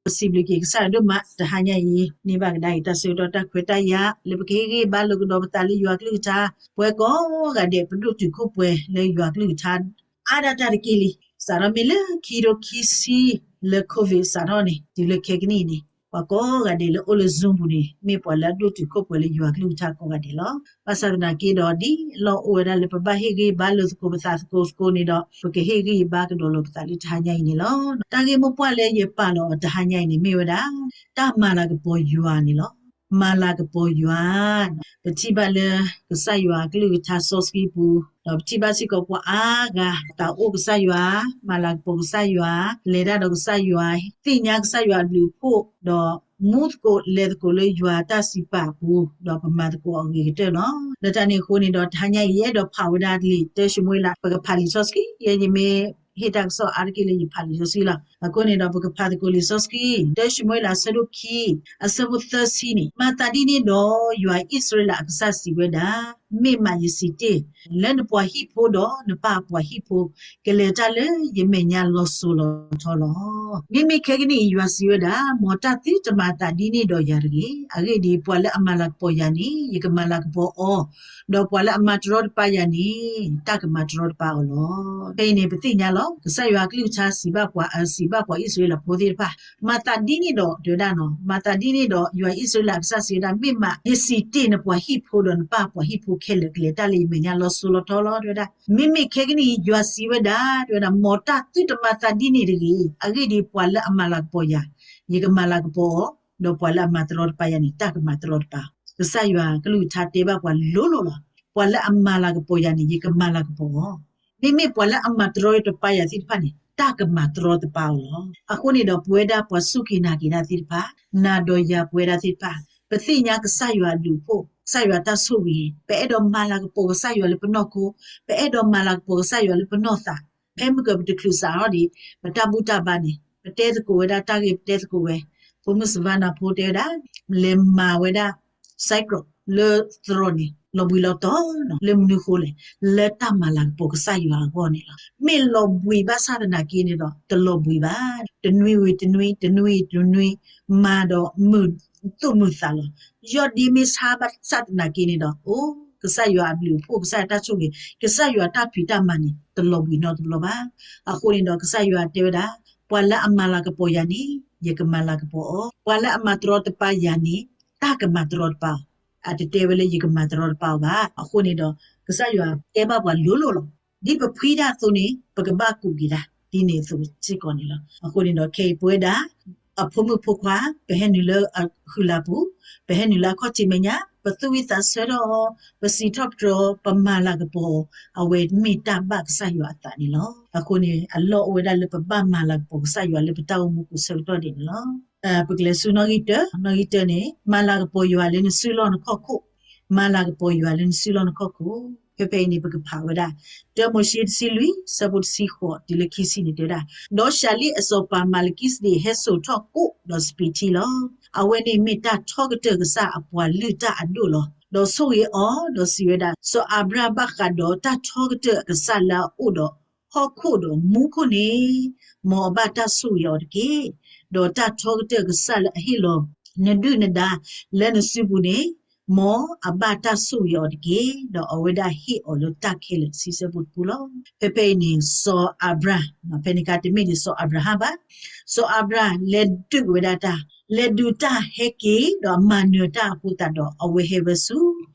ပစံးဘျုးက့ၤကစၢ်ယွၤဒိၣ်မး တဟါညါအံၤ န့ၢ်ဘၣ်ကဒါက့ၤတၢ်ဆၢကတီၢ်တၢ်ခွဲးတၢ်ယာ် လၢပကဟ့ၣ်ဂံၢ်ဘါလိာ်ကဒီးပသးလၢယွၤကလုၢ်ကထါ, ပဝဲကိးဂၤဒဲးပဒိၣ်တုာ်ခိၣ်ပှဲၤလၢယွၤကလုၢ်ကထါ အါဒၣ်တၢ်တက့ၢ်လံ. စးထီၣ်မ့ၢ်လၢခံထိခံဆံ လၢ COVID စးထီၣ်န့ၣ် တုၤလၢခဲကနံၣ်အံၤန့ၣ် ပှၤကိးဂၤဒဲးလၢအိၣ်လၢ Zoom ပူၤန့ၣ် မ့ၢ်ပှၤလၢအဒိၣ်တုာ်ခိၣ်ပှဲၤလၢယွၤကလုၢ်ကထါကိးဂၤဒဲးလီၤ. ဘၣ်ဆၣ်သနာ်က့ဒီး ဒ်အလီၢ်အိၣ်ဝဲဒၣ်လၢပဘၣ်ဟ့ၣ်ဂံၢ်ဘါလိာ်သကိးပသးသကိးသကိးန့ၣ်ဒီး ပကဟ့ၣ်ဂံၢ်ဘါကဒီးလိာ်ပသးလၢတဟါညါအံၤန့ၣ်လီၤ. တၢ်ဂ့ၢ်မိၢ်ပှၢ်လၢယပာ်လီၤအီၤတဟါညါအံၤန့ၣ် မ့ၢ်ဝဲဒၣ် တၢ်မၤလၤကပီၤယွၤန့ၣ်လီၤ. မၤလၤကပီၤယွၤ, ပထံၣ်ဘၣ်လၢ ကစၢ်ယွၤကလုၢ်ကထါစီဆှံပူၤ, ဒီးပထံၣ်ဘၣ်စ့ၢ်ကီးပှၤအါဂၤ သးအိၣ်ကစၢ်ယွၤ, မၤလၤကပီၤကစၢ်ယွၤ, လဲၤတၢ်ဒီးကစၢ်ယွၤ, သ့ၣ်ညါကစၢ်ယွၤအဘျုးအဖှိၣ်, ဒီးမူသကိးလဲၤသကိးလၢယွၤတၢ်စံးပာ်အပူၤ, ဒီးပမၤသကိးအဂ့ၤကတၢၢ်လီၤ. လၢတၢ်န့ၣ်အဃိန့ၣ်ဒီး တဟါညါအံၤ ယအဲၣ်ဒိးဖးဝဲဒၣ်လံာ်တၢၡမူၤအ့လး ပကဖးလံာ်စီဆှံ, ယဲယမ့ၢ်ဟ့ၣ်တၢ်ကစီၣ်အါတက့ၢ်လၢယဖးလံာ်စီဆှံလီၤ. အဃိန့ၣ်ဒီး ပကဖးသကိးလံာ်စီဆှံ, တၢၡမူၤအ့လး အဆၢဒိၣ်ခံ, အဆၢဖိသၢဆံန့ၣ်, မၤသးဒ်န့ၣ်ဒီး ယွၤအံၣ်စရ့လးအကစၢ်စံးဝဲဒၣ်, မ့ၢ်မးယစံးတ့ၢ်, လၢနပှၤဟံၣ်ဖိဒီးနပၢ်ပှၤဟံၣ်ဖိ ကလဲၤတၢ်လၢယမဲာ်ညါလီၤစိၤလီၤထီလီၤ. မ့မ့ၢ်ခဲကနံၣ်အံၤ ယွၤစံးဝဲဒၣ်, မ်တၢ်သုတမၤသးဒ်န့ၣ်ဒီးယၤတဂ့ၤ. အဂ့ၢ်ဒ်အံၤ, ပှၤလၢအမၤလၤကပီၤယၤန့ၣ် ယကမၤလၤကပီၤအီၤ, ဒီးပှၤလၢအမၤတရီတပါယၤန့ၣ် တၢ်ကမၤတရီတပါအီၤလီၤ. ဖဲအံၤန့ၣ် ပသ့ၣ်ညါလီၤ, ကစၢ်ယွၤအကလုၢ်ကထါစံးဘၣ်ပှၤ, စံးဘၣ်ပှၤအံၣ်စရ့လးဖိသ့ၣ်တဖၣ်, မၤသးဒ်န့ၣ်ဒီး တဲဝဲဒၣ်နီၤ, မၤသးဒ်န့ၣ်ဒီး ယွၤအံၣ်စရ့လးအကစၢ်စံးဝဲဒၣ်, မ့ၢ်မးယစံးတ့ၢ် နပှၤဟံၣ်ဖိဒီးနပၢ်ပှၤဟံၣ်ဖိခဲလၢာ် ကလဲၤတၢ်လၢယမဲာ်ညါလီၤစိၤလီၤထီလီၤ တဲဝဲဒၣ်. မ့မ့ၢ်ခဲကနံၣ်အံၤ ယွၤစံးဝဲဒၣ် တဲဝဲဒၣ်, မ်တၢ်သုတမၤသးဒ်န့ၣ်တဂ့ၤ. အဂ့ၢ်ဒ်အံၤ, ပှၤလၢအမၤလၤကပီၤယၤ ယကမၤလၤကပီၤအီၤ, ဒီးပှၤလၢအမၤတရီတပါယၤန့ၣ် တၢ်ကမၤတရီတပါ. ကစၢ်ယွၤကလုၢ်ကထါတဲဘၣ်ပှၤလိၤလိၤလီၤ. ပှၤလၢအမၤလၤကပီၤယၤန့ၣ် ယကမၤလၤကပီၤအီၤ, မ့မ့ၢ်ပှၤလၢအမၤတရီတပါယၤသ့ၣ်တဖၣ်န့ၣ် တၢ်ကမၤတရီတပါအီၤလီၤ. အဃိန့ၣ်ဒီး ပဝဲဒၣ်ပှၤစူၢ်က့ၤနာ်က့ၤတၢ်သ့ၣ်တဖၣ်, နၤဒီးယၤပဝဲဒၣ်သ့ၣ်တဖၣ်, ပသ့ၣ်ညါကစၢ်ယွၤအဘျုးအဖှိၣ်, ကစၢ်ယွၤတၢ်ဆိၣ်ဂ့ၤ, ပအဲၣ်ဒိးမၤလၤကပီၤကစၢ်ယွၤလၢပနီၢ်ခိ, ပအဲၣ်ဒိးမၤလၤကပီၤကစၢ်ယွၤလၢပနီၢ်သး, ဖဲမုၢ်ကပတချုးစးထီၣ်ဒံး ပတၢ်ဘူၣ်တၢ်ဘါန့ၣ် ပတဲသကိးဝဲဒၣ်တၢ်ဂ့ၢ် ပတဲသကိးဝဲ, ဖိမုၣ်စၢ်ဘါနၢ်ဖိတဲဝဲဒၣ်, လဲၤမၤဝဲဒၣ် cyclone လၢသရိာ်န့ၣ် လီၤဘှံးလီၤတီၤနီၤ, လၢမနုၤအဃိလဲၣ်, လၢတၢ်မၤလၤကပီၤကစၢ်ယွၤအဂီၢ်န့ၣ်လီၤ. မ့ၢ်လီၤဘှံးဘၣ်ဆၣ်သနာ်က့န့ၣ်ဒီး တလီၤဘှံးဘၣ်. တနွံဝံၤတနွံ, တနွံဝံၤတနွံ, မၤဒီးမုာ်သူၣ်မုာ်သးလီၤ. ယီၢ်ဒ့မ့ၢ်ဆါဘၣ်ဆၣ်သနာ်က့န့ၣ်ဒီး အိၣ် ကစၢ်ယွၤအဘျုးအဖှိၣ်, ကစၢ်ယွၤတၢ်ဆိၣ်ဂ့ၤ, ကစၢ်ယွၤတၢ်ဖံးတၢ်မၤန့ၣ် တလီၤဘှံးနီတဘျီဘၣ်. အဃိန့ၣ်ဒီး ကစၢ်ယွၤတဲဝဲဒၣ်, ပှၤလၢအမၤလၤကပီၤယၤန့ၣ် ယကမၤလၤကပီၤအီၤ, ပှၤလၢအမၤတရီတပါယၤန့ၣ် တၢ်ကမၤတရီတပါအီၤ, အတတဲဝဲလၢယကမၤတရီတပါအီၤဘၣ်. အဃိန့ၣ်ဒီး ကစၢ်ယွၤတဲဘၣ်ပှၤလိၤလိၤလီၤ. ဒ်ပဖှံတၢ်အသိးန့ၣ် ပကဘၣ်ကူးက့ၤတၢ် ဒ်န့ၣ်အသိးစ့ၢ်ကီးန့ၣ်လီၤ. အဃိန့ၣ်ဒီး ခဲအံၤပဝဲဒၣ် အဖိမုၣ်ဖိခွါ ပဟဲနုာ်လၢအဃုာ်လၤပူၤ, ပဟဲနုာ်လၢအခီၣ်ထံးမဲာ်ညါ, ပသူၣ်ဝံၣ်သးဆၢထီၣ်အီၤ, ပစံးထီၣ်ပတြၢၤအီၤ, ပမၤလၤကပီၤအီၤ, အဝဲမ့ၢ်တၢ်ဘၣ်ကစၢ်ယွၤအသးန့ၣ်လီၤ. အဃိန့ၣ် အလီၢ်အိၣ်ဝဲဒၣ်လၢပဘၣ်မၤလၤကပီၤကစၢ်ယွၤလၢပတၢ်အိၣ်မူပူၤဆၢကတီၢ်ဒဲးန့ၣ်လီၤ. ပကလဲၤဆူနီၣ်ဂံၢ်တၢ, နီၣ်ဂံၢ်တၢန့ၣ် မၤလၤကပီၤယွၤလၢနစုလီၢ်နခီၣ်ခိၣ်, မၤလၤကပီၤယွၤလၢနစုလီၢ်နခီၣ်ခိၣ်. ဖဲဖဲအံၤန့ၣ် ပကဖးဝဲဒၣ် တၢမိၤၡ့တဆံလွံၢ် ဆၢဖိတဆံဃိးတုၤလၢခံဆံန့ၣ်တဲဝဲဒၣ်, ဒီးၡၤလ့အစီၤပၤမၤလကံစဒ့းဟဲစိာ်ထီၣ်ကိၣ်ဒီးစပံးထံလီၤ. အဝဲန့ၣ်မ့ၢ်တၢ်ထီကတၢၢ်ကစၢ်အပှၤလုၢ်တၢ်အဒိၣ်လီၤ. ဒီးဆိၣ်ဂ့ၤအီၤဒီးစံးဝဲဒၣ်, စီၤအၤဘြၣ်ဘၣ်ဃးဒီးတၢ်ထီကတၢၢ်အကစၢ်လၢအအိၣ်ဒီးဟီၣ်ခိၣ်ဒီးမူခိၣ်န့ၣ် မ်အဘၣ်တၢ်ဆိၣ်ဂ့ၤအီၤတက့ၢ်. ဒီးတၢ်ထီကတၢၢ်အကစၢ်လၢအဟ့ၣ်လီၤနဒုၣ်နဒါလၢနစုပူၤန့ၣ် မ်အဘၣ်တၢ်ဆိၣ်ဂ့ၤအီၤတက့ၢ်. ဒီးအဝဲဒၣ်ဟ့ၣ်အီၤလၢတၢ်ခဲလၢာ်တဆံဆၢဖိတပူၤလီၤ. ဖဲဖဲအံၤန့ၣ် စီၤအၤဘြၣ်, ဖဲန့ၣ်အခါတမ့ၢ်ဒံးစီၤအၤဘြၤဟၣ်ဘၣ်, စီၤအၤဘြၣ်လဲၤဒုးဝဲဒၣ်တၢ်, လဲၤဒုးတၢ်ဟဲက့ၤဒီးမၤနၢၤတၢ်အဃိသတးဒီး အဝဲဟဲဝဲဆူ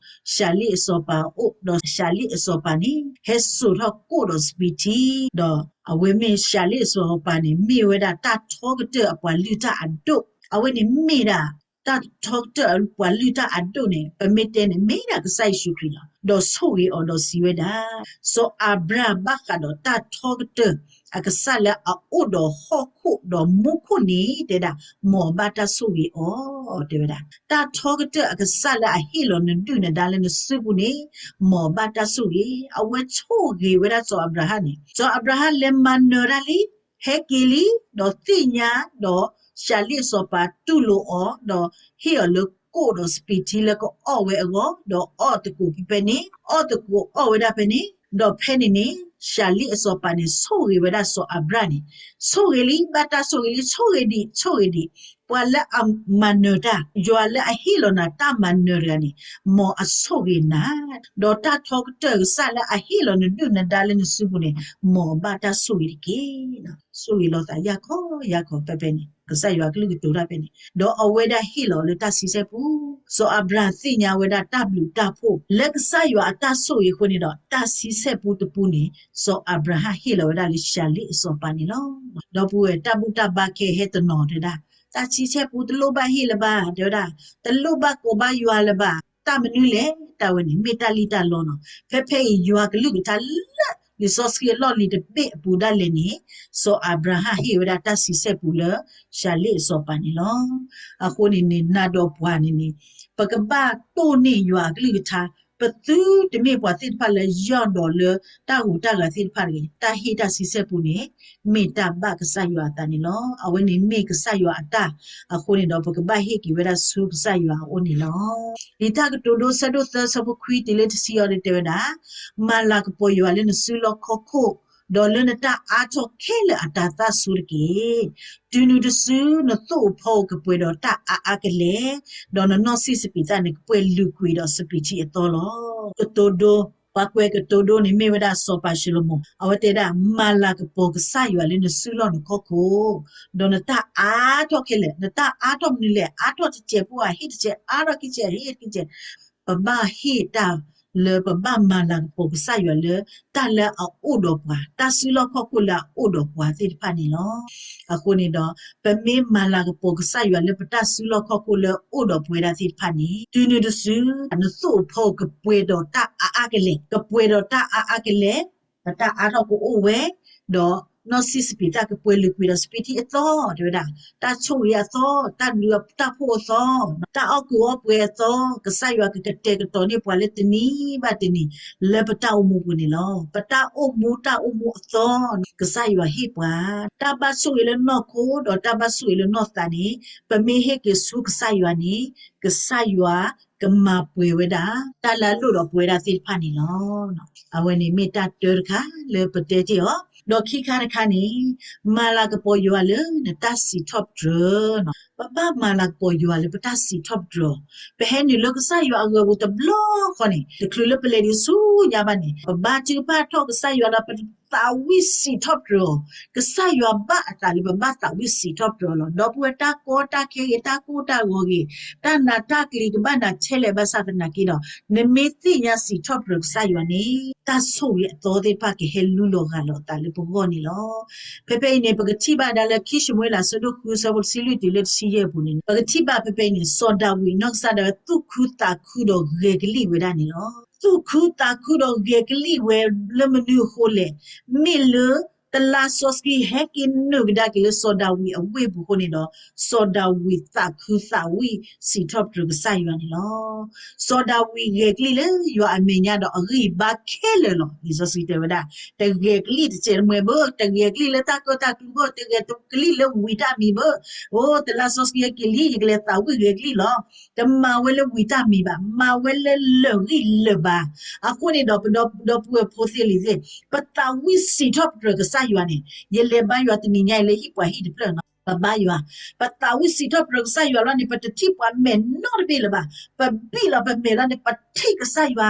ၡၤလ့အစီၤပၤအအိၣ်, ဒီးၡၤလ့အစီၤပၤန့ၣ် ဟဲစိာ်ထီၣ်ကိၣ်ဒီးစပံးထံ, ဒီးအဝဲမ့ၢ် ၡၤလ့အစီၤပၤန့ၣ် မ့ၢ်ဝဲဒၣ်တၢ်ထီကတၢၢ်အပှၤလုၢ်တၢ်အဒိၣ်, အဝဲန့ၣ်မ့ၢ်ဒၣ် တၢ်ထီကတၢၢ်အပှၤလုၢ်တၢ်အဒိၣ်န့ၣ် ပမ့ၢ်တဲန့ၣ် မ့ၢ်ဒၣ်ကစၢ်ယ့ၣ်ၡူးခရံာ်လီၤ. ဒီးဆိၣ်ဂ့ၤအီၤဒီးစံးဝဲဒၣ်, စီၤအၤဘြၣ်ဘၣ်ဃးဒီးတၢ်ထီကတၢၢ်အကစၢ်လၢအအိၣ်ဒီးဟီၣ်ခိၣ်ဒီးမူခိၣ်န့ၣ် တဲဒၣ်, မ်အဘၣ်တၢ်ဆိၣ်ဂ့ၤအီၤ, တဲဝဲဒၣ်, တၢ်ထီကတၢၢ်အကစၢ်လၢအဟ့ၣ်လီၤနဒုၣ်နဒါလၢနစုပူၤန့ၣ် မ်အဘၣ်တၢ်ဆိၣ်ဂ့ၤ. အဝဲဆိၣ်ဂ့ၤဝဲဒၣ်စီၤအၤဘြၤဟၣ်န့ၣ်, စီၤအၤဘြၤဟၣ်လဲၤမၤနၢၤတၢ်လံ ဟဲက့ၤလံ, ဒီးသ့ၣ်ညါ, ဒီးၡၤလ့စီၤပၤတူၢ်လိာ်အီၤ, ဒီးဟ့ၣ်အီၤလၢကိၣ်ဒီးစပံးထံလၢကအီၣ်ဝဲအဂီၢ်, ဒီးအီၣ်သကိးဖဲဖဲန့ၣ်, အီၣ်သကိးအီၣ်ဝဲဒၣ်ဖဲန့ၣ်, ဒီးဖဲန့ၣ်န့ၣ် ရှၤလ့အစီၤပၤန့ၣ် ဆိၣ်ဂ့ၤဝဲဒၣ်စီၤအၤဘြၣ်န့ၣ်, ဆိၣ်ဂ့ၤလံ ဘၣ်တၢ်ဆိၣ်ဂ့ၤလံ ဆိၣ်ဂ့ၤဒံး ဆိၣ်ဂ့ၤဒံး, ပှၤလၢအမၤနၢၤတၢ်, ယွၤလၢအဟ့ၣ်လီၤနၤတၢ်မၤနၢၤတဂၤန့ၣ်, မ်အဆိၣ်ဂ့ၤနၤ, ဒီးတၢ်ထီကတၢၢ်ကစၢ်လၢအဟ့ၣ်လီၤနဒုၣ်နဒါလၢနစုပူၤန့ၣ်, မ်အဘၣ်တၢ်ဆိၣ်ဂ့ၤတက့ၢ်. ဆိၣ်ဂ့ၤလီၤသးယၢ်ခီယၢ်ခီ ဖဲဖဲန့ၣ် ကစၢ်ယွၤကလုၢ်ကတိၤတၢ်ဖဲန့ၣ်, ဒီးအဝဲဒၣ်ဟ့ၣ်လီၤလၢတၢ်ဆံဆဲၣ်ပူ, စီၤအၤဘြၤဟၣ်သ့ၣ်ညါဝဲဒၣ်တၢ်ဘျုးတၢ်ဖှိၣ် လၢကစၢ်ယွၤအတၢ်ဆိၣ်ဂ့ၤအဃိန့ၣ်ဒီး တၢ်ဆံဆဲၣ်ပူတပူန့ၣ် စီၤအၤဘြၤဟၣ်ဟ့ၣ်လီၤဝဲဒၣ်လၢရှၤလ့အစီၤပၤန့ၣ်လီၤ. ဒီပုၢ်ဝဲၢ် တၢ်ဘူၣ်တၢ်ဘါခဲဟဲတနီၤတဲဒၣ်, တၢ်ဆံဆဲၣ်ပူတလိၣ်ဘၣ်ဟ့ၣ်လၢၤဘၣ် တဲဝဲဒၣ်, တလိၣ်ဘၣ်ကိးဘၣ်ယွၤလၢၤဘၣ်, တၢ်မနုၤလဲၣ် တၢ်ဝဲန့ၣ် မ့ၢ်တၢ်လံၣ်တၢ်လီနီၤ. ဖဲဖဲအံၤယွၤကလုၢ်ကထါလၢ လံာ်စီဆှံအလီၢ်လံၤတဘ့ၣ်အပူၤဒၣ်လဲာ်န့ၣ်, စီၤအၤဘြၤဟၣ်ဟ့ၣ်ဝဲဒၣ်တၢ်ဆံဆဲၣ်ပူလၢ ရှၤလ့အစီၤပၤန့ၣ်လီၤ. အဃိန့ၣ်န့ၣ် နၤဒီးပှၤန့ၣ်န့ၣ်, ပကဘၣ်တိၢ်န့ၢ်ယွၤအကလုၢ်ကထါ, ပသုတမ့ၢ်ပှၤသ့ၣ်တဖၣ်လၢယီၢ်ဒီးလၢ တၢ်ဂူၤတၢ်ဂၤသ့ၣ်တဖၣ်တဂ့ၤ, တၢ်ဟ့ၣ်တၢ်ဆံဆဲၣ်ပူန့ၣ် မ့ၢ်တၢ်ဘၣ်ကစၢ်ယွၤအသးန့ၣ်လီၤ. အဝဲန့ၣ်မ့ၢ်ကစၢ်ယွၤအတၢ်အဃိန့ၣ်ဒီး ပကဘၣ်ဟ့ၣ်က့ၤဝဲဒၣ်ဆူကစၢ်ယွၤအအိၣ်န့ၣ်လီၤ. လံာ်တၢ်ကတိၤဒိ ဆၢဒိၣ်သၢ ဆၢဖိခွံတုၤလၢတဆံအံၤန့ၣ်တဲဝဲဒၣ်, မၤလၤကပီၤယွၤလၢနစုလီၢ်ခီၣ်ခိၣ်, ဒီးလၢနတၢ်အါထီၣ်ခဲလၢာ်အတၤသၣ်ဆိတက့ၢ်. တုၤနုၤတစု နသိၣ်ဧိၤဖီဧိၤကပှဲၤဒီးတၢ်အါအါကလဲာ်, ဒီးနနီၢ်ဆံၣ်စပံးသၣ်န့ၣ် ကပှဲၤလုာ်ကွံာ်ဒီးစပံးထံအသီလီၤ. ကတိၤဒိ, ပှၤကွဲးကတိၤဒိန့ၣ် မ့ၢ်ဝဲဒၣ်စီၤပၤၡလိၤမိၣ်, အဝဲတဲဒၣ် မၤလၤကပီၤကစၢ်ယွၤလၢနစုလီၢ်နခီၣ်ခိၣ်, ဒီးနတၢ်အါထီၣ်ခဲလၢာ်, နတၢ်အါထီၣ်မနုၤလဲၣ်, အါထီၣ်တစဲးဖိဧါ, ဟ့ၣ်တစဲး, အါထီၣ်ခံစဲး, ဟ့ၣ်ခံစဲး, ပဘၣ်ဟ့ၣ်တၢ်လၢပဘၣ်မၤလၤကပီၤကစၢ်ယွၤလၢ တၢ်လၢအအိၣ်ဒီးပှၤ, တၢ်စုလီၢ်ခီၣ်ခိၣ်လၢအအိၣ်ဒီးပှၤသ့ၣ်တဖၣ်န့ၣ်လီၤ. အဃိန့ၣ်ဒီး ပမ့ၢ်မၤလၤကပီၤကစၢ်ယွၤလၢပတၢ်စုလီၢ်ခီၣ်ခိၣ်လၢအအိၣ်ဒီးပဝဲဒၣ်သ့ၣ်တဖၣ်န့ၣ်, တုၤနုၤတစု နသိၣ်ဧိၤဖီဧိၤကပှဲၤဒီးတၢ်အါအါကလဲာ်, ကပှဲၤဒီးတၢ်အါအါကလဲာ်, နတၢ်အါထီၣ်ကအိၣ်ဝဲ, ဒီးနီၢ်ဆံၣ်စပံးသၣ်ကပှဲၤလုာ်ကွံာ်ဒီးစပံးထံအသီ, တဲဝဲဒၣ်, တၢ်ဆိၣ်ဂ့ၤအသီ, တၢ်ဘျုးတၢ်ဖှိၣ်အသီ, တၢ်အီၣ်ကူးအီပှဲၤအသီ, ကစၢ်ယွၤကကတဲာ်ကတီၤန့ၢ်ပှၤလၢတနံၤဘၣ်တနံၤ လၢပတၢ်အိၣ်မူပူၤန့ၣ်လီၤ. ပတၢ်အိၣ်မူတၢ်အိၣ်မူအသီ, ကစၢ်ယွၤဟ့ၣ်ပှၤ တၢ်ဘၣ်ဆိၣ်ဂ့ၤလၢနီၢ်ခိ ဒီးတၢ်ဘၣ်ဆိၣ်ဂ့ၤလၢနီၢ်သးန့ၣ်, ပမ့ၢ်ဟ့ၣ်က့ၤဆူကစၢ်ယွၤန့ၣ်, ကစၢ်ယွၤကမၤပှဲၤဝဲဒၣ် တၢ်လၢအလိၣ်ဒီးပဝဲဒၣ်သ့ၣ်တဖၣ်န့ၣ်လီၤ. အဝဲန့ၣ်မ့ၢ်တၢ်တၢတခါလၢပတဲတ့ၢ်အီၤ, ဒီးခံခါတခါန့ၣ်, မၤလၤကပီၤယွၤလၢနတၢ်စံးထီၣ်ပတြၢၤ, ပဘၣ်မၤလၤကပီၤယွၤလၢပတၢ်စံးထီၣ်ပတြၢၤ, ပဟဲနုာ်လၢကစၢ်ယွၤအဂီၤပူၤတဘျီဃီန့ၣ်, တချုးလၢပလဲၤဒံးဆူညါဘၣ်န့ၣ်, ပဘါထုကဖၣ်ထီၣ်ကစၢ်ယွၤဒီးပသးဝံၣ်စံးထီၣ်ပတြၢၤအီၤ, ကစၢ်ယွၤဘၣ်အသးလၢပဘၣ်သးဝံၣ်စံးထီၣ်ပတြၢၤအီၤလီၤ. ဒီပုၢ်ဝဲၢ် တၢ်ကီတၢ်ခဲဂ့ၤ တၢ်ကိၢ်တၢ်ဂီၤဂ့ၤ, တၢ်နးတၢ်ကျံၤကဘၣ်နၤထဲလဲၣ်ဘၣ်ဆၣ်သနာ်က့ဒီး, နမ့ၢ်သ့ၣ်ညါစံးထီၣ်ပတြၢၤကစၢ်ယွၤန့ၣ်, တၢ်ဆိၣ်ဂ့ၤအသီသ့ၣ်တဖၣ်ကဟဲလူလီၤဂာ်လီၤအသးလၢပဂီၢ်န့ၣ်လီၤ. ဖဲဖဲအံၤန့ၣ် ပကထံၣ်ဘၣ်ဒၣ်လၢခံၡမူၤအ့လး ဆၢဒိၣ်ဃု ဆၢဖိတဆံလွံၢ်တုၤလၢတဆံယဲၢ်အပူၤန့ၣ်, ပကထံၣ်ဘၣ်ဖဲဖဲအံၤန့ၣ် စီၤဒၤဝံးနီၢ်ကစၢ်ဒၣ်ဝဲ သူၣ်ခုသးခုဒီးဂဲၤကလံၣ်ဝဲဒၣ်န့ၣ်လီၤ. သူၣ်ခုသးခုဒီးဂဲၤကလံၣ်ဝဲလၢမနုၤအဃိလဲၣ်, မ့ၢ်လၢ တလါစီဆှံဟဲက့ၤနုာ်ကဒါက့ၤလၢစီၤဒၤဝံးအဝ့ၢ်ပူၤအဃိန့ၣ်ဒီး, စီၤဒၤဝံးသးခုသးဝံၣ်စံးထီၣ်ပတြၢၤကစၢ်ယွၤန့ၣ်လီၤ. စီၤဒၤဝံးဂဲၤကလံၣ်လၢယွၤအမဲာ်ညါဒီးအဂံၢ်အဘါခဲလၢာ်လီၤ. လံာ်စီဆှံတဲဝဲဒၣ်, တဂဲၤကလံၣ်တစဲးတမှဲဘၣ်, တဂဲၤကလံၣ်လၢတၢ်ကၢၣ်တၢ်ကျူဘၣ်, တဂဲၤကလံၣ်လၢဝံၤတၢ်မံၤဘၣ်. အိ, တလါစီဆှံဟဲက့ၤလံ, ယကလဲၤသးဝံၣ်ဂဲၤကလံၣ်လီၤ. တမၤဝဲလၢဝံၤတၢ်မံၤဘၣ်, မၤဝဲလၢလၢာ်ဂံၢ်လၢာ်ဘါ. အဃိန့ၣ်ဒီး ပဒီပုၢ်ဝဲၢ်ဖိသ့ၣ်လံၤသ့ၣ်, ပသးဝံၣ်စံးထီၣ်ပတြၢၤကစၢ်ယွၤန့ၣ်, ယလဲၤဘါယွၤတနံၤညါအံၤလၢဟံၣ်ပှၤဟံၣ်တဖျၢၣ်နီၤ, ပဘါယွၤ, ပသးဝံၣ်စံးထီၣ်ပတြၢၤကစၢ်ယွၤလီၤန့ၣ်, ပတထံၣ်ပှၤမဲာ်နီတဘ့ၣ်လၢၤဘၣ်. ပဘံၣ်လီၤပမဲာ်လီၤန့ၣ်, ပထံၣ်ကစၢ်ယွၤ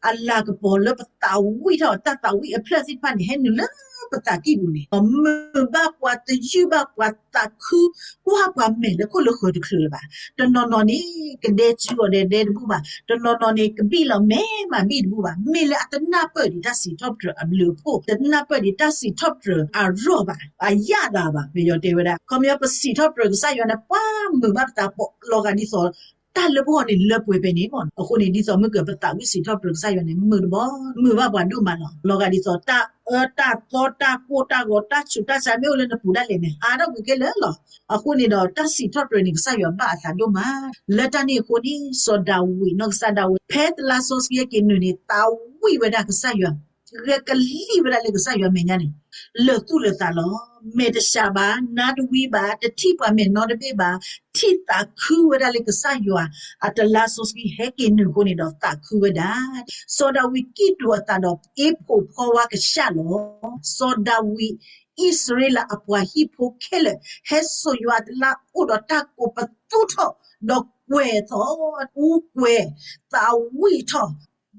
အလၤကပီၤလၢပသးဝံၣ်ထီၣ် တၢ်သးဝံၣ်အဖျၢၣ်သ့ၣ်တဖၣ်န့ၣ် ဟဲနုာ်လၢပသးကံၢ်ပူၤန့ၣ်, မုာ်ဘၣ်ပှၤ, တယုၢ်ဘၣ်ပှၤ, သးခုကွၢ်ပှၤမဲာ်လၢခိၣ်လၢဃၢၤတချုးလၢၤဘၣ်. တနီၤနီၤန့ၣ် ကဒဲစုအီၤဒဲဒဲတဘူၣ်ဘၣ်, တနီၤနီၤန့ၣ် ကဘံၣ်လီၤမဲာ်မးဘံၣ်တဘူၣ်ဘၣ်. မ့ၢ်လၢအတနၢ်ပၢၢ်ဒံးတၢ်စံးထီၣ်ပတြၢၤအဘျုးအဖှိၣ်, တနၢ်ပၢၢ်ဒံးတၢ်စံးထီၣ်ပတြၢၤအရီၢ်ဘၣ်, အယၣ်သးဘၣ်. ပယီၤတဲဝဲဒၣ်, ခီပညီပစံးထီၣ်ပတြၢၤကစၢ်ယွၤန့ၣ် ပှၤမုာ်ဘၣ်ပသးပီးလီၤဂာ်ဒ်သိး တၢ်လၢပဂီၢ်န့ၣ်လၢပှဲၤဖဲန့ၣ်မး. အဃိန့ၣ် ဒ်သိးမုၢ်ကပသးဝံၣ်စံးထီၣ်ပတြၢၤကစၢ်ယွၤန့ၣ် မုာ်တဘီ, မုာ်ဘၣ်ပှၤဒိၣ်မးလီၤ. လီၤဂာ်ဒ်သိးတၢ်အၢတၢ်သီတၢ်ကိၢ်တၢ်ဂီၤ တၢ်ဆူးတၢ်ဆါမ့ၢ်အိၣ်လၢနပူၤဒၣ်လဲာ်န့ၣ် ဟးထီၣ်ကွံာ်ခဲလၢာ်လီၤ. အဃိန့ၣ်ဒီး တၢ်စံးထီၣ်ပတြၢၤန့ၣ် ကစၢ်ယွၤဘၣ်အသးဒိၣ်မး. လၢတၢ်န့ၣ်အဃိန့ၣ် စီၤဒၤဝံးနီၢ်ကစၢ်ဒၣ်ဝဲ ဖဲတလါစီဆှံဟဲက့ၤနုာ်န့ၣ် သးဝံၣ်ဝဲဒၣ်ကစၢ်ယွၤ, ဂဲၤကလံၣ်ဝဲဒၣ်လၢကစၢ်ယွၤမဲာ်ညါန့ၣ် လၢာ်သူၣ်လၢာ်သးလီၤ. မဲာ်တစှၤဘၣ်, နါတဝံဘၣ်, တထံၣ်ပှၤမဲာ်နီတဘ့ၣ်ဘၣ်, ထံၣ်သးခုဝဲဒၣ်လၢကစၢ်ယွၤအတလါစီဆှံဟဲက့ၤနုာ်အဃိန့ၣ်ဒီး သးခုဝဲဒၣ်. စီၤဒၤဝံးကံၣ်တူာ်အသးဒီး အ့ၣ်ဖှိၣ်ဖီဝါကစၢ်လီၤ. စီၤဒၤဝံး အံၣ်စရ့လးအပှၤဟံၣ်ဖိခဲလၢာ် ဟဲစိာ်ယွၤအတလါအိၣ်ဒီးတၢ်ကိးပသူထီၣ်, ဒီးကွဲၤထီၣ်, အူကွဲၤ, သးဝံၣ်ထီၣ်,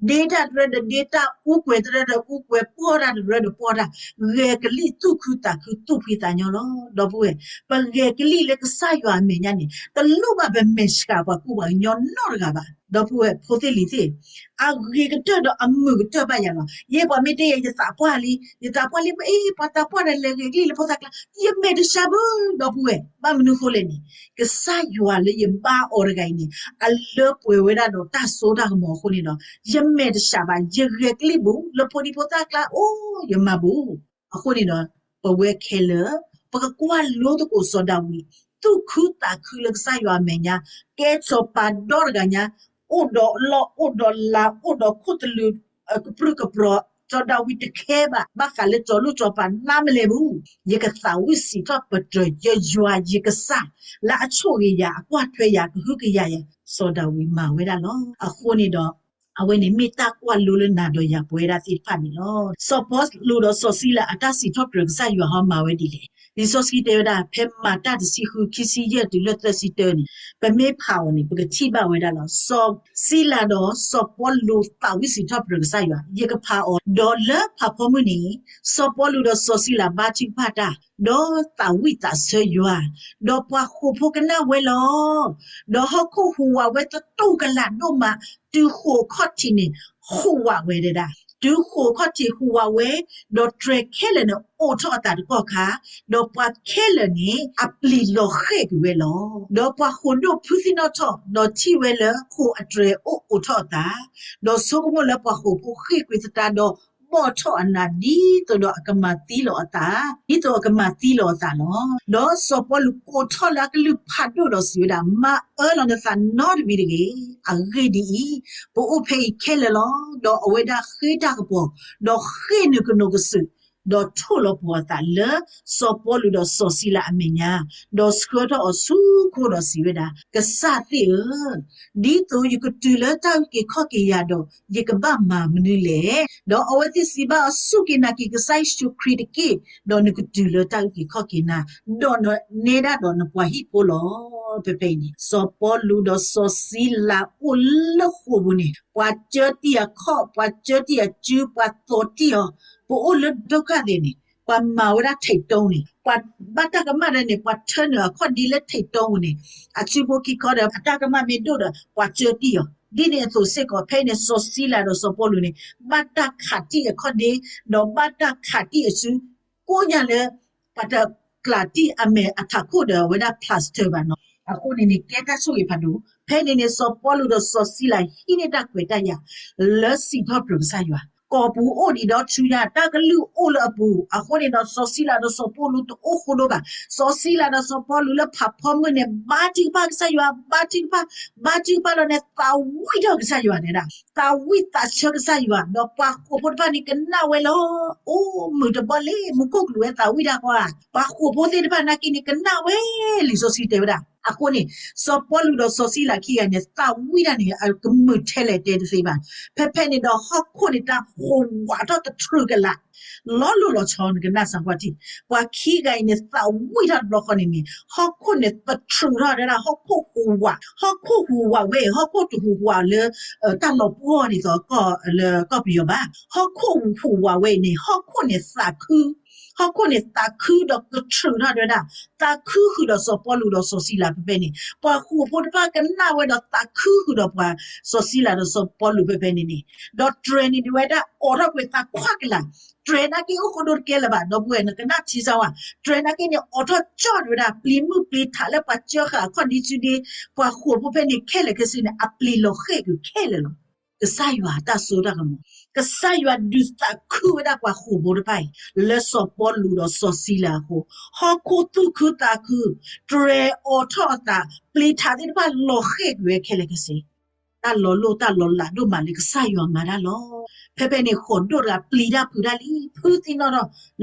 ဒ့တၢ်တရၢဒီးဒ့တၢ်, အူကွဲၤတရၢဒီးအူကွဲၤ, ပီၢ်တၢ်တရၢဒီးပီၢ်တၢ်, ဂဲၤကလံၣ်သူၣ်ခုသးခု သူၣ်ဖှံသးညီလီၤ. ဒီပုၢ်ဝဲၢ်, ပဂဲၤကလံၣ်လၢကစၢ်ယွၤအမဲာ်ညါန့ၣ် တလိၣ်ဘၣ်ပမဲာ်ဆှးပှၤကူပှၤကညီနီတဂၤဘၣ်. ဒီပုၢ်ဝဲၢ် ဖိသ့ၣ်လံၤသ့ၣ်, အဂ့ၤကတၢၢ်ဒီးအမုာ်ကတၢၢ်ဘၣ်ယၤလီၤ. ယဲပှၤမ့ၢ်တဲယၤ ယသးပှၢ်လံ, ယသးပှၢ်လံ, ပအ့ၣ် ပှၤသးပှၢ်ဒီးလဲၤဂဲၤကလံၣ်လၢဖိသၣ်ကျါ, ယမဲာ်တဆှးဘၣ် ဒီပုၢ်ဝဲၢ်. ဘၣ်မနုၤဃိလဲၣ်န့ၣ်, ကစၢ်ယွၤလၢယဘါအီၤတဂၤအံၤန့ၣ် အလၢပှဲၤဝဲဒၣ်ဒီးတၢ်စိတၢ်ကမီၤအဃိန့ၣ်ဒီး ယမဲာ်တဆှးဘၣ်, ယဂဲၤကလံၣ်ဘူး, လၢဖိဒံဖိသၣ်ကျါအိၣ်ယမၤဘူး. အဃိန့ၣ်ဒီး ပဝဲခဲလၢာ် ပကကွၢ်လိသကိးစီၤဒၤဝံး သူၣ်ခုသးခုလၢကစၢ်ယွၤအမဲာ်ညါ, ကဲစီၤပၤဒီတဂၤညါ, အိၣ်ဒီးလီၢ်အိၣ်ဒီးလၤ အိၣ်ဒီးခိၣ်သလုး ကပြုၢ်ကပြီၤ, စီၤဒၤဝံးတခဲဘၣ် ဘၣ်ဃးလၢစီၤလိၣ်စီၤပၤနါမလဲၣ်ဘူး. ယကသးဝံၣ်စံးထီၣ်ပတြၢၤယယွၤယကစၢ် လၢအဆိၣ်ဂ့ၤယၤ အကွၢ်ထွဲယၤ ကဟုကယာ်ယၤ, စီၤဒၤဝံးမၤဝဲဒၣ်လီၤ. အဃိန့ၣ်ဒီး အဝဲန့ၣ်မ့ၢ်တၢ်ကွၢ်လိလၢနၤဒီးယၤပဝဲဒၣ်သ့ၣ်တဖၣ်န့ၣ်လီၤ. စီၤပီလူးဒီးစီၤစံလၤအတၢ်စံးထီၣ်ပတြၢၤကစၢ်ယွၤဟီမၤဝဲဒ်လဲၣ်. လံာ်စီဆှံတဲဝဲဒၣ် ဖဲမၤတၢ်တဆံဃု ခံဆံယဲၢ်တုၤလၢသၢဆံတၢန့ၣ် ပမ့ၢ်ဖးအီၤန့ၣ် ပကထံၣ်ဘၣ်ဝဲဒၣ်လီၤ. စီၤစံလၤဒီးစီၤပီလူးသးဝံၣ်စံးထီၣ်ပတြၢၤကစၢ်ယွၤ, ယကဖးအီၤ, ဒီးလၢဖးဖီမုၢ်န့ၣ် စီၤပီလူးဒီးစီၤစံလၤဘါထုကဖၣ်တၢ်, ဒီးသးဝံၣ်သးဆၢယွၤ, ဒီးပှၤဃိာ်ဖိကနၣ်ဝဲလီၤ. ဒီးဟီၣ်ခိၣ်ဟူးဝးဝဲသတူၢ်ကလာ်ဒိၣ်မး, တုၤဃိာ်ခီၣ်ထံးန့ၣ် ဟူးဝးဝဲဒၣ်, တုၤဃိာ်ခီၣ်ထံးဟူးဝးဝဲ, ဒီးတြဲၤခဲလၢာ်န့ၣ်အိးထီၣ်အသးတကီၢ်ခါ, ဒီးပှၤခဲလၢာ်န့ၣ် အပျံၤလီၤဃဲၣ်ကွံာ်ဝဲလီၤ. ဒီးပှၤဃိာ်ဒိၣ်ဖုသံနီၣ်ထီၣ်, ဒီးထံၣ်ဝဲလၢဃိာ်အတြဲၤအိၣ်အိးထီၣ်အသး, ဒီးဆိကမိၣ်လၢပှၤဃိာ်ဖိဃ့ၢ်ကွံာ်သတးဒီး ဘီၣ်ထီၣ်အနး ဒ်သိးဒီးအကမၤသံလီၤအသး, ဒ်သိးအကမၤသံလီၤအသးလီၤ. ဒီးစီၤပီလူးကိးထီၣ်လၢအကလုၢ်ဖးဒိၣ်ဒီးစံးဝဲဒၣ်, မၤအၢလီၤနသးနီတမံၤတဂ့ၤ. အဂ့ၢ်ဒ်အံၤ, ပအိၣ်ဖဲအံၤခဲလၢာ်လီၤ. ဒီးအဝဲဒၣ်ဃ့တၢ်ကပီၤ, ဒီးဃ့ၢ်နုာ်ကနိးကစုာ်, ဒီးထိၣ်လီၤပှီၤအသးလၢစီၤပီလူးဒီးစီၤစံလၤအမဲာ်ညါ, ဒီးဆှၢထီၣ်အီၤဆူခိၣ်ဒီးစံးဝဲဒၣ်, ကစၢ်သ့ၣ်ဧၢ, ဒ်သိးယကတုၤလၢတၢ်အုၣ်က့ၤခီၣ်က့ၤယၤဒီး ယကဘၣ်မၤမနုၤလဲၣ်. ဒီးအဝဲသ့ၣ်စံးဘၣ်အီၤ, စူၢ်က့ၤနာ်က့ၤကစၢ်ယ့ၣ်ၡူးခရံာ်တက့ၢ်, ဒီးနကတုၤလၢတၢ်အုၣ်က့ၤခီၣ်က့ၤနၤ, ဒီးနနဲဒၣ်ဒီးနပှၤဟံၣ်ဖိလီၤ. ဖဲဖဲအံၤန့ၣ် စီၤပီလူးဒီးစီၤစံလၤအိၣ်လၢဃိာ်ပူၤန့ၣ် ပှၤကၢတံၢ်အခီၣ်, ပှၤကၢတံၢ်အစု, ပှၤသိးတံၢ်အီၤ, ပအိၣ်လၢဒုက္ခသည်န့ၣ် ပှၤမၤဝဲဒၣ်ထိၣ်တိန့ၣ်, ပှၤဘၣ်တၢ်ကမၣ်ဒီးန့ၣ် ပှၤထၢနုာ်အခီၣ်ဒ့လၢထိၣ်တိပူၤန့ၣ်, အစုဖိခံခီဒီး အတၢ်ကမၣ်မ့ၢ်ဒိၣ်ဒီး ပှၤကၢတံၢ်အီၤ, ဒ်န့ၣ်အသိးစ့ၢ်ကီး ဖဲအံၤန့ၣ် စီၤစံလၤဒီးစီၤပီလူးန့ၣ် ဘၣ်တၢ်ခးတံၢ်အခီၣ်ဒ့, ဒီးဘၣ်တၢ်ခးတံၢ်အစု, ကိးညါလၢ ပှၤတကျးတံၢ်အမဲာ်အထးခိၣ်ဒီး အဝဲဒၣ် plaster ဘၣ်နီၤ. အဃိန့ၣ်န့ၣ် ကဲတၢ်ဆိၣ်ဂ့ၤဖးဒိၣ်, ဖဲန့ၣ်န့ၣ် စီၤပီလူးဒီးစီၤစံလၤဟံးန့ၢ်တၢ်ခွဲးတၢ်ယာ် လၢစံးထီၣ်ပတြၢၤကစၢ်ယွၤ, ကီၢ်ပူၤအိၣ်ဒံးဒီးဆူညါ, တၢ်ကလုၢ်အိၣ်လၢအပူၤ, အဃိန့ၣ်ဒီး စီၤစံလၤဒီးစီၤပီလူးတအိၣ်ဃိဒိၣ်ဘၣ်. စီၤစံလၤဒီးစီၤပီလူးလၢဖးဖီမုၢ်န့ၣ် ဘါထုကဖၣ်ကစၢ်ယွၤ, ဘါထုကဖၣ်, ဘါထုကဖၣ်လီၤန့ၣ် သးဝံၣ်ထီၣ်ကစၢ်ယွၤတဲဒၣ်, သးဝံၣ်သးဆၢကစၢ်ယွၤ, ဒီးပှၤဃိာ်ဖိတဖၣ်န့ၣ်ကနၣ်ဝဲလီၤ. အိၣ်မုာ်တဘီလ့ၣ် မူခိၣ်ကလူးဝဲသးဝံၣ်တၢ်ဃီဧါ, ပှၤဃိာ်ဖိသ့ၣ်တဖၣ်နာ်က့န့ၣ် ကနၣ်ဝဲ, လံာ်စီဆှံတဲဝဲဒၣ်. အဃိန့ၣ် စီၤပီလူးဒီးစီၤစံလၤခံဂၤန့ၣ် သးဝံၣ်တၢ်န့ၣ် အကမုာ်ထဲလဲၣ်တဲတသ့ဘၣ်. ဖဲဖဲန့ၣ်ဒီးဟီၣ်ခိၣ်န့ၣ် တၢ်ဟူးဝးထီၣ်သထြုးကလာ် လီၤလိၢ်လီၤဆီ နကနၣ်စၢ်ကွၢ်ထံၣ်, ပှၤခံဂၤအံၤန့ၣ် သးဝံၣ်တၢ်တဘျီဃီန့ၣ်န့ၣ် ဟီၣ်ခိၣ်န့ၣ်သထြုးထီၣ်တဲဒၣ်, ဟီၣ်ခိၣ်ဟူးဝး, ဟီၣ်ခိၣ်ဟူးဝးဝဲ, ဟီၣ်ခိၣ်တဟူးဝးလၢ တၢ်လီၤပှီၢ်ဒ်သိး လၢကီၢ်ပယီၤဘၣ်. ဟီၣ်ခိၣ်ဟူးဝးဝဲအံၤန့ၣ် ဟီၣ်ခိၣ်န့ၣ်သးခု, ဟီၣ်ခိၣ်န့ၣ်သးခုဒီးသထြုးထီၣ်တဲဒၣ်, သးခုဃုာ်ဒီးစီၤပီလူးဒီးစီၤစံလၤဖဲဖဲန့ၣ်, ပှၤဃိာ်ဖိတဖၣ်ကနၣ်ဝဲဒီးသးခုဃုာ်ဒီးပှၤစီၤစံလၤဒီးစီၤပီလူးဖဲဖဲန့ၣ်န့ၣ်, ဒီးတြဲၤန့ၣ်ဒ်ဝဲဒၣ်အိးထီၣ်ကွံာ်သးခွါကလာ်, တြဲၤနာ်က့အိၣ်ဃိဒိတကဲလၢၤဘၣ်, ဒီပုၢ်ဝဲၢ် နကနၣ်ထံဆါဝဲ, တြဲၤနာ်က့န့ၣ် အိးထီၣ်ကၠီၣ်ဒ်ဝဲဒၣ် ပျံၤမုၢ်ပျံၤထးလၢပှၤကၢဃာ်အခီၣ်ဒ့စုဒ့, ပှၤဃိာ်ဖိဖဲန့ၣ်ခဲလၢာ်ခဲဆ့န့ၣ် အပျံၤလီၤဃဲၣ်ကွံာ်ခဲလၢာ်လီၤ. ကစၢ်ယွၤတၢ်စိတၢ်ကမီၤ, ကစၢ်ယွၤဒုးသးခုဝဲဒၣ်ပှၤဃိာ်ဖိတဖၣ်အံၤ လၢစီၤပီလူးဒီးစီၤစံလၤအဃိ, ဟီၣ်ခိၣ်သူၣ်ခုသးခု, တြဲၤအိးထီၣ်အသး, ပျံၤထးသ့ၣ်တဖၣ်လီၤဃဲၣ်ကွံာ်ဝဲခဲလၢာ်ခဲဆ့. တၢ်လီၤလိၢ်တၢ်လီၤလးဒိၣ်မးလၢကစၢ်ယွၤမၤတၢ်လီၤ. ဖဲဖဲန့ၣ် ဃိးဒိၣ်တဂၤပျံၤတၢ်ဖုးတၢ်လံ, ဖုးသံနီၣ်ထီၣ်လ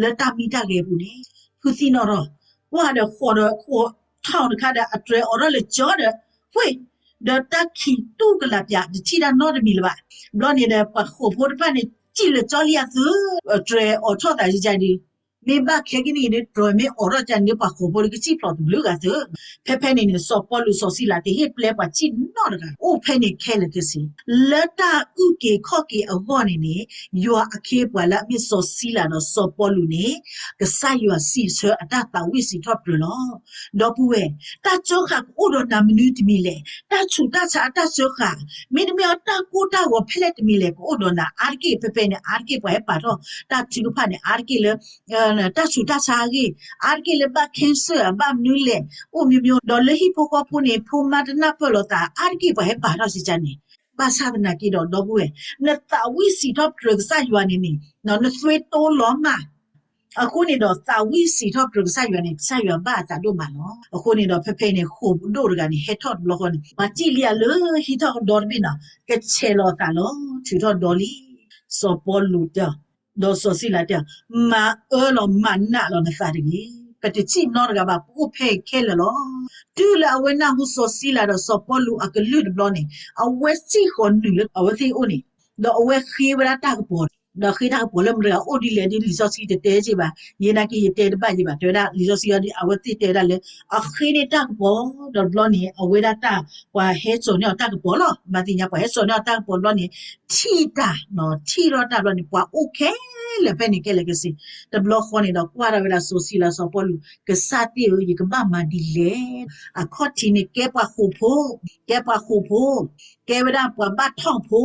ၢတၢ်မံတၢ်ဂဲၤပူၤန့ၣ်, ဖုးသံနီၣ်ထီၣ်, ကွၢ်ဒီးဃိးဒီးဃိးထီၣ်တခါဒီး အတြဲၤအိးထီၣ်လၢကၠီဒီး, ဝ့ၢ်, ဒီးတၢ်ခံးတူၢ်ကလာ်ပၠး တထံၣ်တၢ်နီတမံၤလၢၤဘၣ်. ဘျီန့ၣ်ဒီး ပှၤဃိာ်ဖိတဖၣ်န့ၣ် စံၣ်လၢကၠီလံအသု, အတြဲၤအိးထီၣ်သးယကန့ၣ်, မ့ၢ်ဘၣ်ခဲကနံၣ်အံၤဒီး တြဲၤမ့ၢ်အိးထီၣ်ကန့ၣ် ပှၤဃိာ်ဖိလၢကစံၣ်ဖျိးတဘျုးဂၤသု. ဖဲဖဲန့ၣ်န့ၣ် စီၤပီလူးစီၤစံလၤတဟ့ၣ်ပျဲပှၤစံၣ်နီတဂၤ, အိၣ်ဖဲန့ၣ်ခဲလၢာ်ခဲဆ့, လၢတၢ်အုၣ်က့ၤခီၣ်က့ၤအဂီၢ်န့ၣ်န့ၣ်, ယွၤအခ့အပှၤလၢအမ့ၢ်စီၤစံလၤဒီးစီၤပီလူးန့ၣ်, ကစၢ်ယွၤစံးဆၢအတၢ်သးဝံၣ်စံးထီၣ်ပတြၢၤလီၤ. ဒီပုၢ်ဝဲၢ်, တၢ်စၢဃာ်ကအိၣ်ဒီးနၤမနုၤတမံၤလဲၣ်, တၢ်ဆူးတၢ်ဆါအတၢ်စၢဃာ်, မ့တမ့ၢ်အတၢ်ကိၢ်တၢ်ဂီၤဖဲလဲၣ်တမံၤလဲၣ် ကအိၣ်ဒီးနၤအါတက့ၢ်. ဖဲဖဲန့ၣ် အါတက့ၢ်ပှၤဟဲပာ်ထီၣ်တၢ်ထုကဖၣ်န့ၣ် အါတက့ၢ်လၢ တၢ်ဆူးတၢ်ဆါအဂ့ၢ်, အါတက့ၢ်လၢဘၣ် cancer ဘၣ်မနုၤလဲၣ်, အိၣ်မ့ၢ်မ့ၢ် ဒီးလၢဟံၣ်ဖိဃီဖိန့ၣ် ဖိမါတနၢ်ပၢၢ်လိာ်သး အါတက့ၢ်ပှၤဟဲပာ်ထီၣ်စံးကန့ၣ်, ဘၣ်ဆၣ်သနာ်က့ဒီး ဒီပုၢ်ဝဲၢ်, နသးဝံၣ်စံးထီၣ်ပတြၢၤကစၢ်ယွၤန့ၣ်န့ၣ်, နသွ့တိလီၤမး. အဃိန့ၣ်ဒီး သးဝံၣ်စံးထီၣ်ပတြၢၤကစၢ်ယွၤန့ၣ် ကစၢ်ယွၤဘၣ်အသးဒိၣ်မးလီၤ. အဃိန့ၣ်ဒီး ဖဲဖဲန့ၣ် ဃိာ်ဒိၣ်တဂၤန့ၣ် ဟဲထီၣ်တဘျီဃီန့ၣ် ပှၤစံၣ်လံအလၢဟံးထီၣ်ကဒီတဘ့ၣ်နီၤ, ကဆဲးလီၤအသးလီၤ, ထုးထီၣ်ဒီလံ. စီၤပီလူးတဲ, ဒီးစီၤစံလၤတဲ, မၤအၢလီၤမၤနးလီၤနသးတဂ့ၤ. ပတစံၣ်နီတဂၤဘၣ်, ပအိၣ်ဖဲအံၤခဲလၢာ်လီၤ. တုၤလၢအဝဲနၢ်ဟူစီၤစံလၤဒီးစီၤပီလူးအကလုၢ်တဘျီန့ၣ်, အဝဲစံၣ်ဃီၤနုာ်လၢအဝဲသ့ၣ်အအိၣ်န့ၣ်, ဒီးအဝဲဃ့ဝဲဒၣ်တၢ်ကပီၤ, ဒီးဃ့တၢ်ကပီၤလၢမတၤတဂၤအိၣ်ဒ်လဲၣ်ဒီး လံာ်စီဆှံတတဲက့ဘၣ်, ယဲနာ်က့ယတဲတဘၣ်ယံၤဘၣ်, တဲဝဲဒၣ် လံာ်စီဆှံအီၤဒီး အဝဲသ့ၣ်တဲဝဲဒၣ်လၢ အဃ့န့ၢ်တၢ်ကပီၤ, ဒီးတဘျီန့ၣ် အဝဲဒၣ်တၢ် ပှၤဟဲစိာ်န့ၢ်အီၤတၢ်ကပီၤလီၤ. မၤသ့ၣ်ညါ ပှၤဟဲစိာ်န့ၢ်အီၤတၢ်ကပီၤတဘျီန့ၣ် ထံၣ်တၢ်, ထံၣ်ထီၣ်တၢ်တဘျီန့ၣ် ပှၤအိၣ်ခဲလၢာ်ဖဲန့ၣ်ခဲလၢာ်ခဲဆ့, တဘျီဃီန့ၣ်ဒီးကွၢ်ထီၣ်ဝဲဒၣ်စီၤစံလၤစီၤပီလူး, ကစၢ်သ့ၣ်ဧၢ, ယကဘၣ်မၤဒ်လဲၣ်. အခီၣ်ထံးန့ၣ် ကဲပှၤဃိာ်ဖိ, ကဲပှၤဃိာ်ဖိ, ကဲဝဲဒၣ်ပှၤဘၣ်ထီၣ်ဖိ,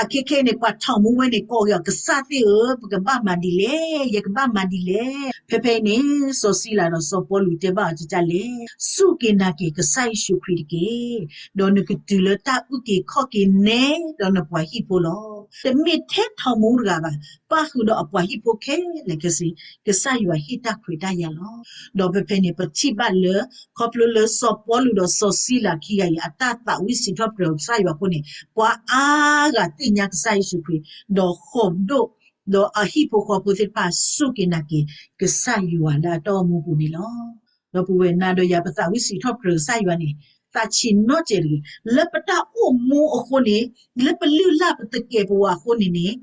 အခဲခဲအံၤန့ၣ် ပှၤထီၣ်မူဝဲန့ၣ် ကိးက့ၤအီၤ, ကစၢ်သ့ၣ်ဧၢ, ပကဘၣ်မၤဒ်လဲၣ်, ယကဘၣ်မၤဒ်လဲၣ်. ဖဲဖဲအံၤန့ၣ် စီၤစံလၤဒီးစီၤပီလူးတဲဘၣ်အီၤကလဲၣ်, စူၢ်က့ၤနာ်က့ၤကစၢ်ယ့ၣ်ၡူးခရံာ်တက့ၢ်, ဒီးနကတုၤလၢတၢ်အုၣ်က့ၤခီၣ်က့ၤနဲဒီးနပှၤဟံၣ်ဖိလီၤ. တမ့ၢ်ထဲထီၣ်မူတဂၤဘၣ်, ပၣ်ဃုာ်ဒီးအပှၤဟံၣ်ဖိခဲလၢာ်ခဲဆ့, ကစၢ်ယွၤဟ့ၣ်တၢ်ခွဲးတၢ်ယာ်လီၤ. ဒီးဖဲဖဲန့ၣ် ပထံၣ်ဘၣ်လၢ ခီဖျိလၢစီၤပီလူးဒီးစီၤစံလၤခံဂၤအံၤ အတၢ်သးဝံၣ်စံးထီၣ်ပတြၢၤကစၢ်ယွၤအဃိန့ၣ်, ပှၤအါဂၤသ့ၣ်ညါကစၢ်ယ့ၣ်ၡူးခရံာ်, ဒီးဃိာ်ဒိၣ်, ဒီးအဟံၣ်ဖိဃီဖိသ့ၣ်တဖၣ် စူၢ်က့ၤနာ်က့ၤကစၢ်ယွၤလၢအတၢ်အိၣ်မူပူၤန့ၣ်လီၤ. ဒီပုၢ်ဝဲၢ်, နၤဒီးယၤ ပသးဝံၣ်စံးထီၣ်ပတြၢၤကစၢ်ယွၤန့ၣ် သးဆံးနီၢ်စဲးတဂ့ၤ. လၢပတၢ်အိၣ်မူအဃိန့ၣ်, လၢပလုၢ်လၢ်ပသကဲးပဝးအဃိန့ၣ်န့ၣ်,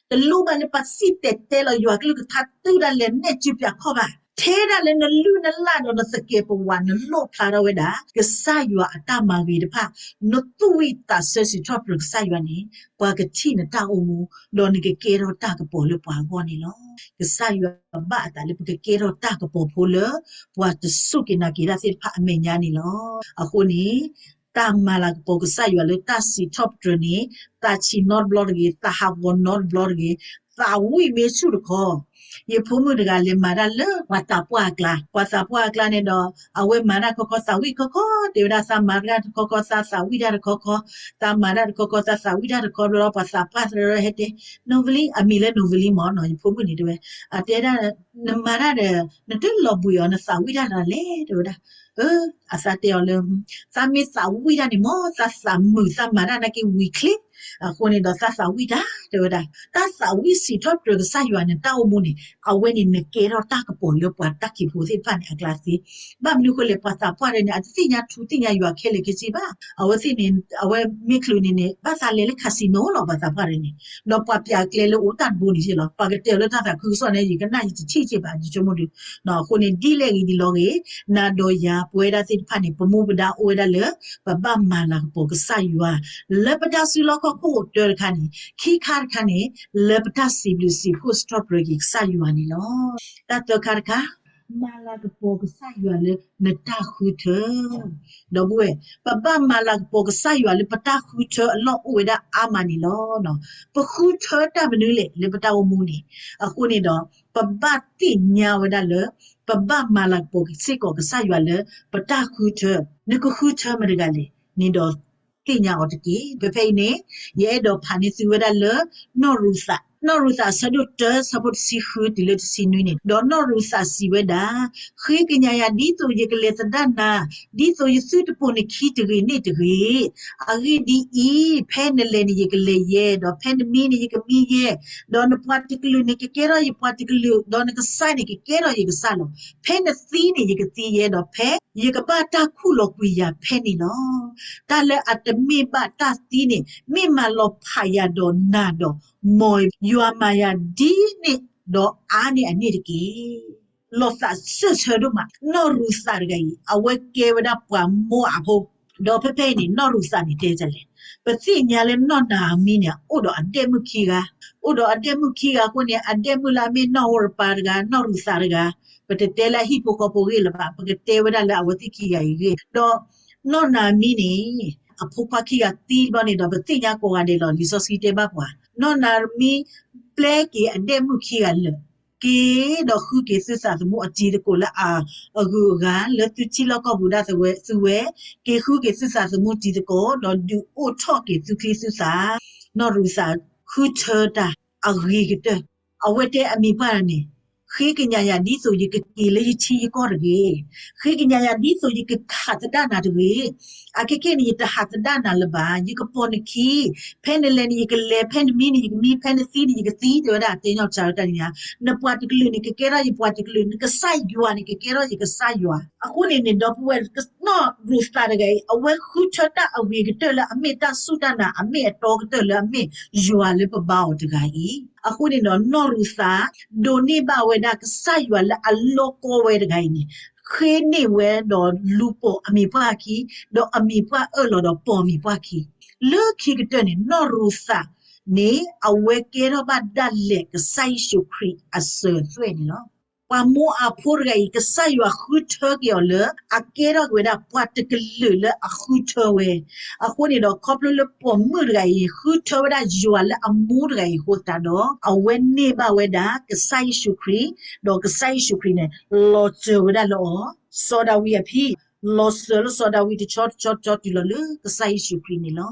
တလိၣ်ဘၣ်လၢပစံၣ်တဲၤတဲလီၤယွၤကလုၢ်ကထါတုၤဒၣ်လဲာ်နဲၣ်စုပၠးခီၣ်ဘၣ်. ထဲဒၣ်လၢနလုၢ်နလၢ်ဒီးနသကဲးပဝး နလိၣ်ဖျါထီၣ်ဝဲဒၣ် ကစၢ်ယွၤအတၢ်မၤဂ့ၤတဖၣ်, နသူၣ်ဝံၣ်သးဆၢစံးထီၣ်ပတြၢၤကစၢ်ယွၤန့ၣ်, ပှၤကထံၣ်နတၢ်အိၣ်မူ, ဒီးနကကဲထီၣ်တၢ်ကပီၤလၢပှၤအဂီၢ်န့ၣ်လီၤ. ကစၢ်ယွၤဘၣ်အသးလၢပကကဲထီၣ်တၢ်ကပီၤဖိလၢ ပှၤတစူၢ်က့ၤနာ်က့ၤတၢ်သ့ၣ်တဖၣ်အမဲာ်ညါန့ၣ်လီၤ. အဃိန့ၣ် တၢ်မၤလၤကပီၤကစၢ်ယွၤလၢတၢ်စံးထီၣ်ပတြၢၤန့ၣ်, သးဆံးနီတဘျီတဂ့ၤ, သးဟးဂီၤနီတဘျီတဂ့ၤ, သးဝံၣ်မ့ၢ်ဆူၣ်တခီ, ယဖိမုၣ်တဂၤလဲၤမၤတၢ်လၢပှၤသးပှၢ်အကျါ, ပှၤသးပှၢ်အကျါန့ၣ်ဒီး အဝဲမၤတၢ်ခီခီ သးဝံၣ်ခီခီ, တဲဝဲဒၣ် သးမၤတၢ်တခီခီ သးသးဝံၣ်တၢ်တခီခီ, သးမၤတၢ်တခီခီ သးသးဝံၣ်တၢ်တခီဘျီဒီး ပှၤသးပှၢ်သရၢဟဲတဲ, နီၢ်ဝံလံ, အမံၤလၢနီၢ်ဝံလံမၢ်နီၤ, ယဖိမုၣ်န့ၣ်တဲဝဲ, အတဲဒၣ်, နမၤတၢ်ဒီး နတလီၤဘှံးအီၤ နသးဝံၣ်တၢ်တဂၤလဲၣ် တဲဝဲဒၣ်. အသးတဲအီၤလၢ သးမ့ၢ်သးဝံၣ်တၢ်န့ၣ်မၢ် သးသးမုာ် သးမၤတၢ်နာ်က့ဝံၤချ့, အဃိန့ၣ်ဒီးသးသးဝံၣ်တၢ် တဲဝဲဒၣ်. တၢ်သးဝံၣ်စံးထီၣ်ပတြၢၤကစၢ်ယွၤန့ၣ် တၢ်အိၣ်မူန့ၣ် အဝဲန့ၣ်နကဲထီၣ်တၢ်ကပီၤလၢပှၤတၢ်ခံးဖိသ့ၣ်တဖၣ်န့ၣ်အကျါသ့. ဘၣ်မနုၤအဃိလဲၣ် ပှၤသးပှၢ်တဂၤန့ၣ် အတသ့ၣ်ညါထူသ့ၣ်ညါယွၤခဲလၢာ်ခဲဆ့ဘၣ်. အဝဲသ့ၣ်န့ၣ် အဝဲမ့ၢ်ချုးန့ၣ်န့ၣ် ဘၣ်သးလဲၤလၢ casino လီၤ ပှၤသးပှၢ်တဂၤန့ၣ်, ဒီးပှၤပၠးကျဲလၢအိၣ်တၢ်တဘိန့ၣ်က့လီၤ. ပှၤကတဲအီၤလၢတၢ်သးခုကစီၣ်န့ၣ် ယကနၣ်ယတထံၣ်က့ဘၣ် ယဆိကမိၣ်ဒုး အဃိန့ၣ် ဒ်လဲၣ်ဂ့ၤဒ်လဲၣ်ဂ့ၤ, နၤဒီးယၤပဝဲဒၣ်သ့ၣ်တဖၣ်န့ၣ် ပမူပဒါအိၣ်ဝဲဒၣ်လၢ ပဘၣ်မၤလၤကပီၤကစၢ်ယွၤ လၢပတၢ်စုလီၢ်ခီၣ်ခိၣ်တၢတခါန့ၣ်, ခံခါတခါန့ၣ် လၢပတၢ်စံးဘျုးစံးဖှိၣ်စံးထီၣ်ပတြၢၤက့ၤကစၢ်ယွၤန့ၣ်လီၤ. တၢ်သၢခါတခါ, မၤလၤကပီၤကစၢ်ယွၤလၢနတၢ်ဃုထၢ ဒီပုၢ်ဝဲၢ်, ပဘၣ်မၤလၤကပီၤကစၢ်ယွၤလၢပတၢ်ဃုထၢအလီၢ်အိၣ်ဝဲဒၣ်အါမးန့ၣ်လီၤ. ပဃုထၢတၢ်မနုၤလဲၣ် လၢပတၢ်အိၣ်မူန့ၣ်, အဃိန့ၣ်ဒီး ပဘၣ်သ့ၣ်ညါဝဲဒၣ်လၢ ပဘၣ်မၤလၤကပီၤစ့ၢ်ကီးကစၢ်ယွၤလၢပတၢ်ဃုထၢ, နကဃုထၢမတၤတဂၤလဲၣ်န့ၣ်ဒီး သ့ၣ်ညါအီၤတက့ၢ်. ဖဲဖဲအံၤန့ၣ် ယအဲၣ်ဒိးဖးန့ၢ်သုဝဲဒၣ်လၢ နီၢ်ရူၤသး နီၢ်ရူၤသးအဆၢဒိၣ်တၢ ဆၢဖိတဆံဃုတုၤလၢတဆံနွံန့ၣ်, ဒီးနီၢ်ရူၤသးစံးဝဲဒၣ်, ဃ့ကညးယၤဒ်သိးယကလဲၤသဒၣ်နၤ, ဒ်သိးယသုတပိာ်နခံတဂ့ၤန့ၣ်တဂ့ၤ. အဂ့ၢ်ဒ်အံၤ, ဖဲနလဲၤန့ၣ်ယကလဲၤယဲ, ဒီးဖဲနမံန့ၣ်ယကမံယဲ, ဒီးနပှၤတကလုာ်န့ၣ်ကကဲထီၣ်ယပှၤတကလုာ်, ဒီးနကစၢ်န့ၣ်ကကဲထီၣ်ယကစၢ်လီၤ. ဖဲနသံန့ၣ်ယကသံယဲ, ဒီးဖဲယကဘၣ်တၢ်ခူၣ်လီၤကွံာ်ယၤဖဲန့ၣ်လီၤ. တၢ်လၢအတမ့ၢ်ဘၣ်တၢ်သံန့ၣ် မ့ၢ်မၤလီၤဖးယၤဒီးနၤဒီး မ်ယွၤမၤယၤဒ်န့ၣ်ဒီးအါန့ၢ်အန့ၣ်တက့ၢ်. လီၤသးစၢၢ်ဆၢဒိၣ်မး, နီၢ်ရူၤသးတဂၤအံၤ အဝဲကဲဝဲဒၣ်ပှၤမိအၤဖိ, ဒီးဖဲဖဲအံၤန့ၣ် နီၢ်ရူၤသးန့ၣ်တဲဒ်လဲၣ်. ပသ့ၣ်ညါလၢနီၢ်နၤအမံန့ၣ် အိၣ်ဒီးအဒဲၣ်မုၣ်ခံဂၤ, အိၣ်ဒီးအဒဲၣ်မုၣ်ခံဂၤအဃိန့ၣ် အဒဲၣ်မုၣ်လၢအမ့ၢ်နီၢ်ဟိရပၤတဂၤ, နီၢ်ရူၤသးတဂၤ, ပတတဲလၢအဟံၣ်ဖိဃီဖိဂ့ၢ်လၢၤဘၣ်, ပကတဲဝဲဒၣ်လၢအဝဲသ့ၣ်ခံဂၤအံၤဂ့ၢ်, ဒီးနီၢ်နၤအမံန့ၣ် အဖိခွါခံဂၤသံတဘျီန့ၣ်ဒီး ပသ့ၣ်ညါကိးဂၤဒဲးလီၤ. လံာ်စီဆှံတဲဘၣ်ပှၤ, နီၢ်နၤအမံ ပျဲက့ၤအဒဲၣ်မုၣ်ခံဂၤလၢာ်, က့ၤဒီးဃုက့ၤသုသးသမူအတံၤသကိးလၢအဂုၤအဂၤ လၢသုထံလီၢ်ကီၢ်ပူၤဒၣ်သုဝဲ, က့ၤဃုက့ၤသုသးသမူတံၤသကိး, ဒီးဒုးအိၣ်ထီၣ်က့ၤသုချံသုသၣ်. နီၢ်ရူၤသးဃုထၢတၢ်အဂ့ၤကတၢၢ်, အဝဲတဲအမံၤပှၢ်န့ၣ်, ဃ့ကညးယၤဒ်သိးယကက့ၤလၢယထံယကီၢ်တဂ့ၤ, ဃ့ကညးယၤဒ်သိးယကဟးသဒၣ်နၤတဂ့ၤ. အခဲကနံၣ်အံၤ ယတဟးသဒၣ်နၤလၢၤဘၣ်, ယကပိာ်နခံ, ဖဲနလဲၤန့ၣ်ယကလဲၤ, ဖဲနမံန့ၣ်ယကမံ, ဖဲနသံန့ၣ်ယကသံ, တဲဝဲဒၣ်တဲညီၣ်စၢၤတၢ်န့ၣ်ဧါ, နပှၤတကလုာ်န့ၣ်ကကဲထီၣ်ယပှၤတကလုာ်, နကစၢ်ယွၤန့ၣ်ကကဲထီၣ်ယကစၢ်ယွၤ. အဃိန့ၣ်န့ၣ် ဒီပုၢ်ဝဲၢ်, နီၢ်ရူၤသးတဂၤအံၤ အဝဲဃုထၢတၢ်အဂ့ၤကတၢၢ်လၢအမ့ၢ်တၢ်စူၢ်တၢ်နာ် အမ့ၢ်အတီကတၢၢ်လၢအမ့ၢ်ယွၤလၢပဘါအီၤတဂၤအံၤ. အဃိန့ၣ်ဒီး နီၢ်ရူၤသး ဒိးန့ၢ်ဘၣ်ဝဲဒၣ်ကစၢ်ယွၤလၢအလီၢ်ကီဝဲတဂၤအံၤန့ၣ်, ဃ့န့ၢ်ဝဲဒီးလူၤပိာ်အမံၤပှၢ်ခံ, ဒီးအမံၤပှၢ်အၢၣ်လီၤဒီးပိာ်အမံၤပှၢ်ခံ. လၢခံကတၢၢ်န့ၣ် နီၢ်ရူၤသးန့ၣ် အဝဲကဲထီၣ်ဘၣ်ဒၣ်လဲာ်ကစၢ်ယ့ၣ်ၡူးခရံာ်အစၢၤအသွဲၣ်န့ၣ်လီၤ. ပှၤမိအၤဖိတဂၤအံၤ ကစၢ်ယွၤဃုထၢက့ၤအီၤလၢ အကဲထီၣ်က့ၤဝဲဒၣ်ပှၤတကလုာ်လၢအဃုထၢဝဲ. အဃိန့ၣ်ဒီး ခီဖျိလၢပိာ်မုၣ်တဂၤအံၤ ဃုထၢဝဲဒၣ်ယွၤလၢအမူတဂၤအံၤအဃိသတးဒီး အဝဲန့ၢ်ဘၣ်ဝဲဒၣ်ကစၢ်ယ့ၣ်ၡူးခရံာ်, ဒီးကစၢ်ယ့ၣ်ၡူးခရံာ်န့ၣ် လီၤစၢၤဝဲဒၣ်လၢအီၤ, စီၤဒၤဝံးအဖံ, လီၤစၢၤလၢစီၤဒၤဝံးတဆီတဆီတဆီတုၤလီၤလၢကစၢ်ယ့ၣ်ၡူးခရံာ်န့ၣ်လီၤ.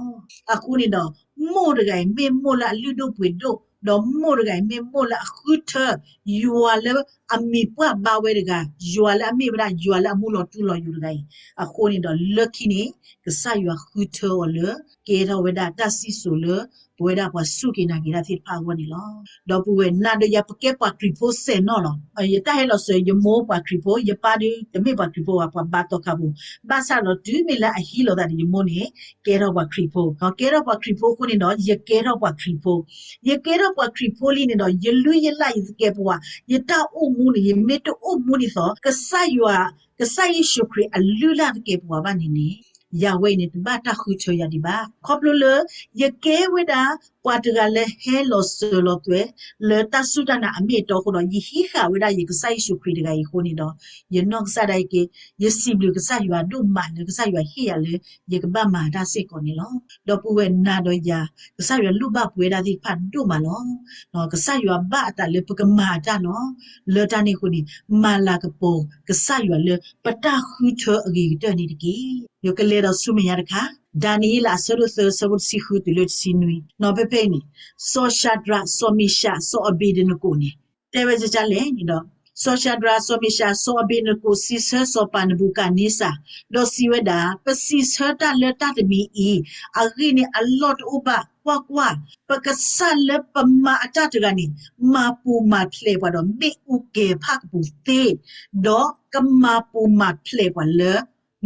အဃိန့ၣ်ဒီး မိၢ်တဂၤအံၤ မ့ၢ်မိၢ်လၢအလုၢ်ဒိၣ်ပှ့ၤဒိၣ်, ဒီးမိၢ်တဂၤအံၤ မ့ၢ်မိၢ်လၢအဃုထၢ ယွၤလၢအမံၤပှၢ်ဘါဝဲတဂၤ, ယွၤလၢအမ့ၢ်ဝဲဒၣ် ယွၤလၢအမူလီၤထူလီၤယိာ်တဂၤအံၤ. အဃိန့ၣ်ဒီး လၢခံန့ၣ် ကစၢ်ယွၤဃုထၢအီၤလၢ ကဲထီၣ်ဝဲဒၣ်တၢ်စံၣ်စိၤလၢ ပဝဲဒၣ်ပှၤစူၢ်က့ၤနာ်က့ၤတၢ်သ့ၣ်တဖၣ်အဂီၢ်န့ၣ်လီၤ. ဒီပုၢ်ဝဲၢ်, နၤဒီးယၤပကဲပှၤခရံာ်ဖိစဲးနီၣ်လီၤ. ယတၢ်ဟဲလီၤစၢၤ ယမိၢ်ပှၤခရံာ်ဖိ, ယပၢ်ဒီးတမ့ၢ်ပှၤခရံာ်ဖိဘၣ်, ပှၤဘါသီခါဖိ, ဘၣ်ဆၣ်ဒီးတုၤမ့ၢ်လၢအဟံးလိာ်သးဒီးယမိၢ်န့ၣ် ကဲထီၣ်ပှၤခရံာ်ဖိ, ကဲထီၣ်ပှၤခရံာ်ဖိအဃိန့ၣ်ဒီး ယကဲထီၣ်ပှၤခရံာ်ဖိ, ယကဲထီၣ်ပှၤခရံာ်ဖိလံန့ၣ်ဒီး ယလုၢ်ယလၢ်ယသကဲးပဝး, ယတၢ်အိၣ်မူန့ၣ် ယမ့ၢ်တအိၣ်မူဒ်သိး ကစၢ်ယွၤ, ကစၢ်ယ့ၣ်ၡူးခရံာ်အလုၢ်လၢ်သကဲးပဝးဘၣ်န့ၣ်န့ၣ် ယၤဝဲအံၤန့ၣ် တဘၣ်တၢ်ဃုထၢယၤဒံးဘၣ်. ခီဖျိလၢ ယကဲဝဲဒၣ် ပှၤတဂၤလၢဟဲလီၤစၢၤလီၤသွဲၣ် လၢတၢ်စူၢ်တၢ်နာ်အမ့ၢ်အတီအဃိဒီး ယဟံးဃာ်ဝဲဒၣ်ယကစၢ်ယ့ၣ်ၡူးခရံာ်တဂၤအံၤအဃိန့ၣ်ဒီး ယနီၢ်ကစၢ်ဒၣ်ယက့, ယစံးဘျုးကစၢ်ယွၤဒိၣ်မးလၢကစၢ်ယွၤဟ့ၣ်ယၤလၢ ယကဘၣ်မၤတၢ်စ့ၢ်ကီးန့ၣ်လီၤ. ဒီပုၢ်ဝဲၢ်, နၤဒီးယၤ ကစၢ်ယွၤလိၣ်ဘၣ်ပဝဲဒၣ်သ့ၣ်တဖၣ်ဒိၣ်မးလီၤ. ကစၢ်ယွၤဘၣ်အသးလၢပကမၤအတၢ်လီၤ. လၢတၢ်န့ၣ်အဃိန့ၣ် မၤလၤကပီၤကစၢ်ယွၤလၢပတၢ်ဃုထၢအဂ့ၤကတၢၢ်န့ၣ်တက့ၢ်. ယကလဲၤဒီးဆူမဲာ်ညါတခါ, ဒၤနံးယ့လးအဆၢဒိၣ်သၢ ဆၢဖိတဆံဃုတုၤလၢတဆံနွံ, နီၢ်ဖဲဖဲအံၤန့ၣ် စီၤၡၤဒြး, စီၤမ့ၡး, စီၤအဘ့းနကိးန့ၣ် တဲဝဲဒ်လဲၣ်န့ၣ်ဒီး, စီၤၡၤဒြး, စီၤမ့ၡး, စီၤအဘ့းနကိး စံးဆၢစီၤပၤနဘူၤခၣ်နံစၢ်, ဒီးစံးဝဲဒၣ်, ပစံးဆၢတၢ်လၢတၢ်တမံၤအံၤ, အဂ့ၢ်န့ၣ်အလီၢ်တအိၣ်ဘၣ်. ကွၢ်ကွၢ်, ပကစၢ်လၢပမၤအတၢ်တဂၤန့ၣ် မၤပူၤမၤဖျဲးပှၤဒီးမ့ၣ်အူကဲၤဖးကပူၤသ့, ဒီးကမၤပူၤမၤဖျဲးပှၤလၢ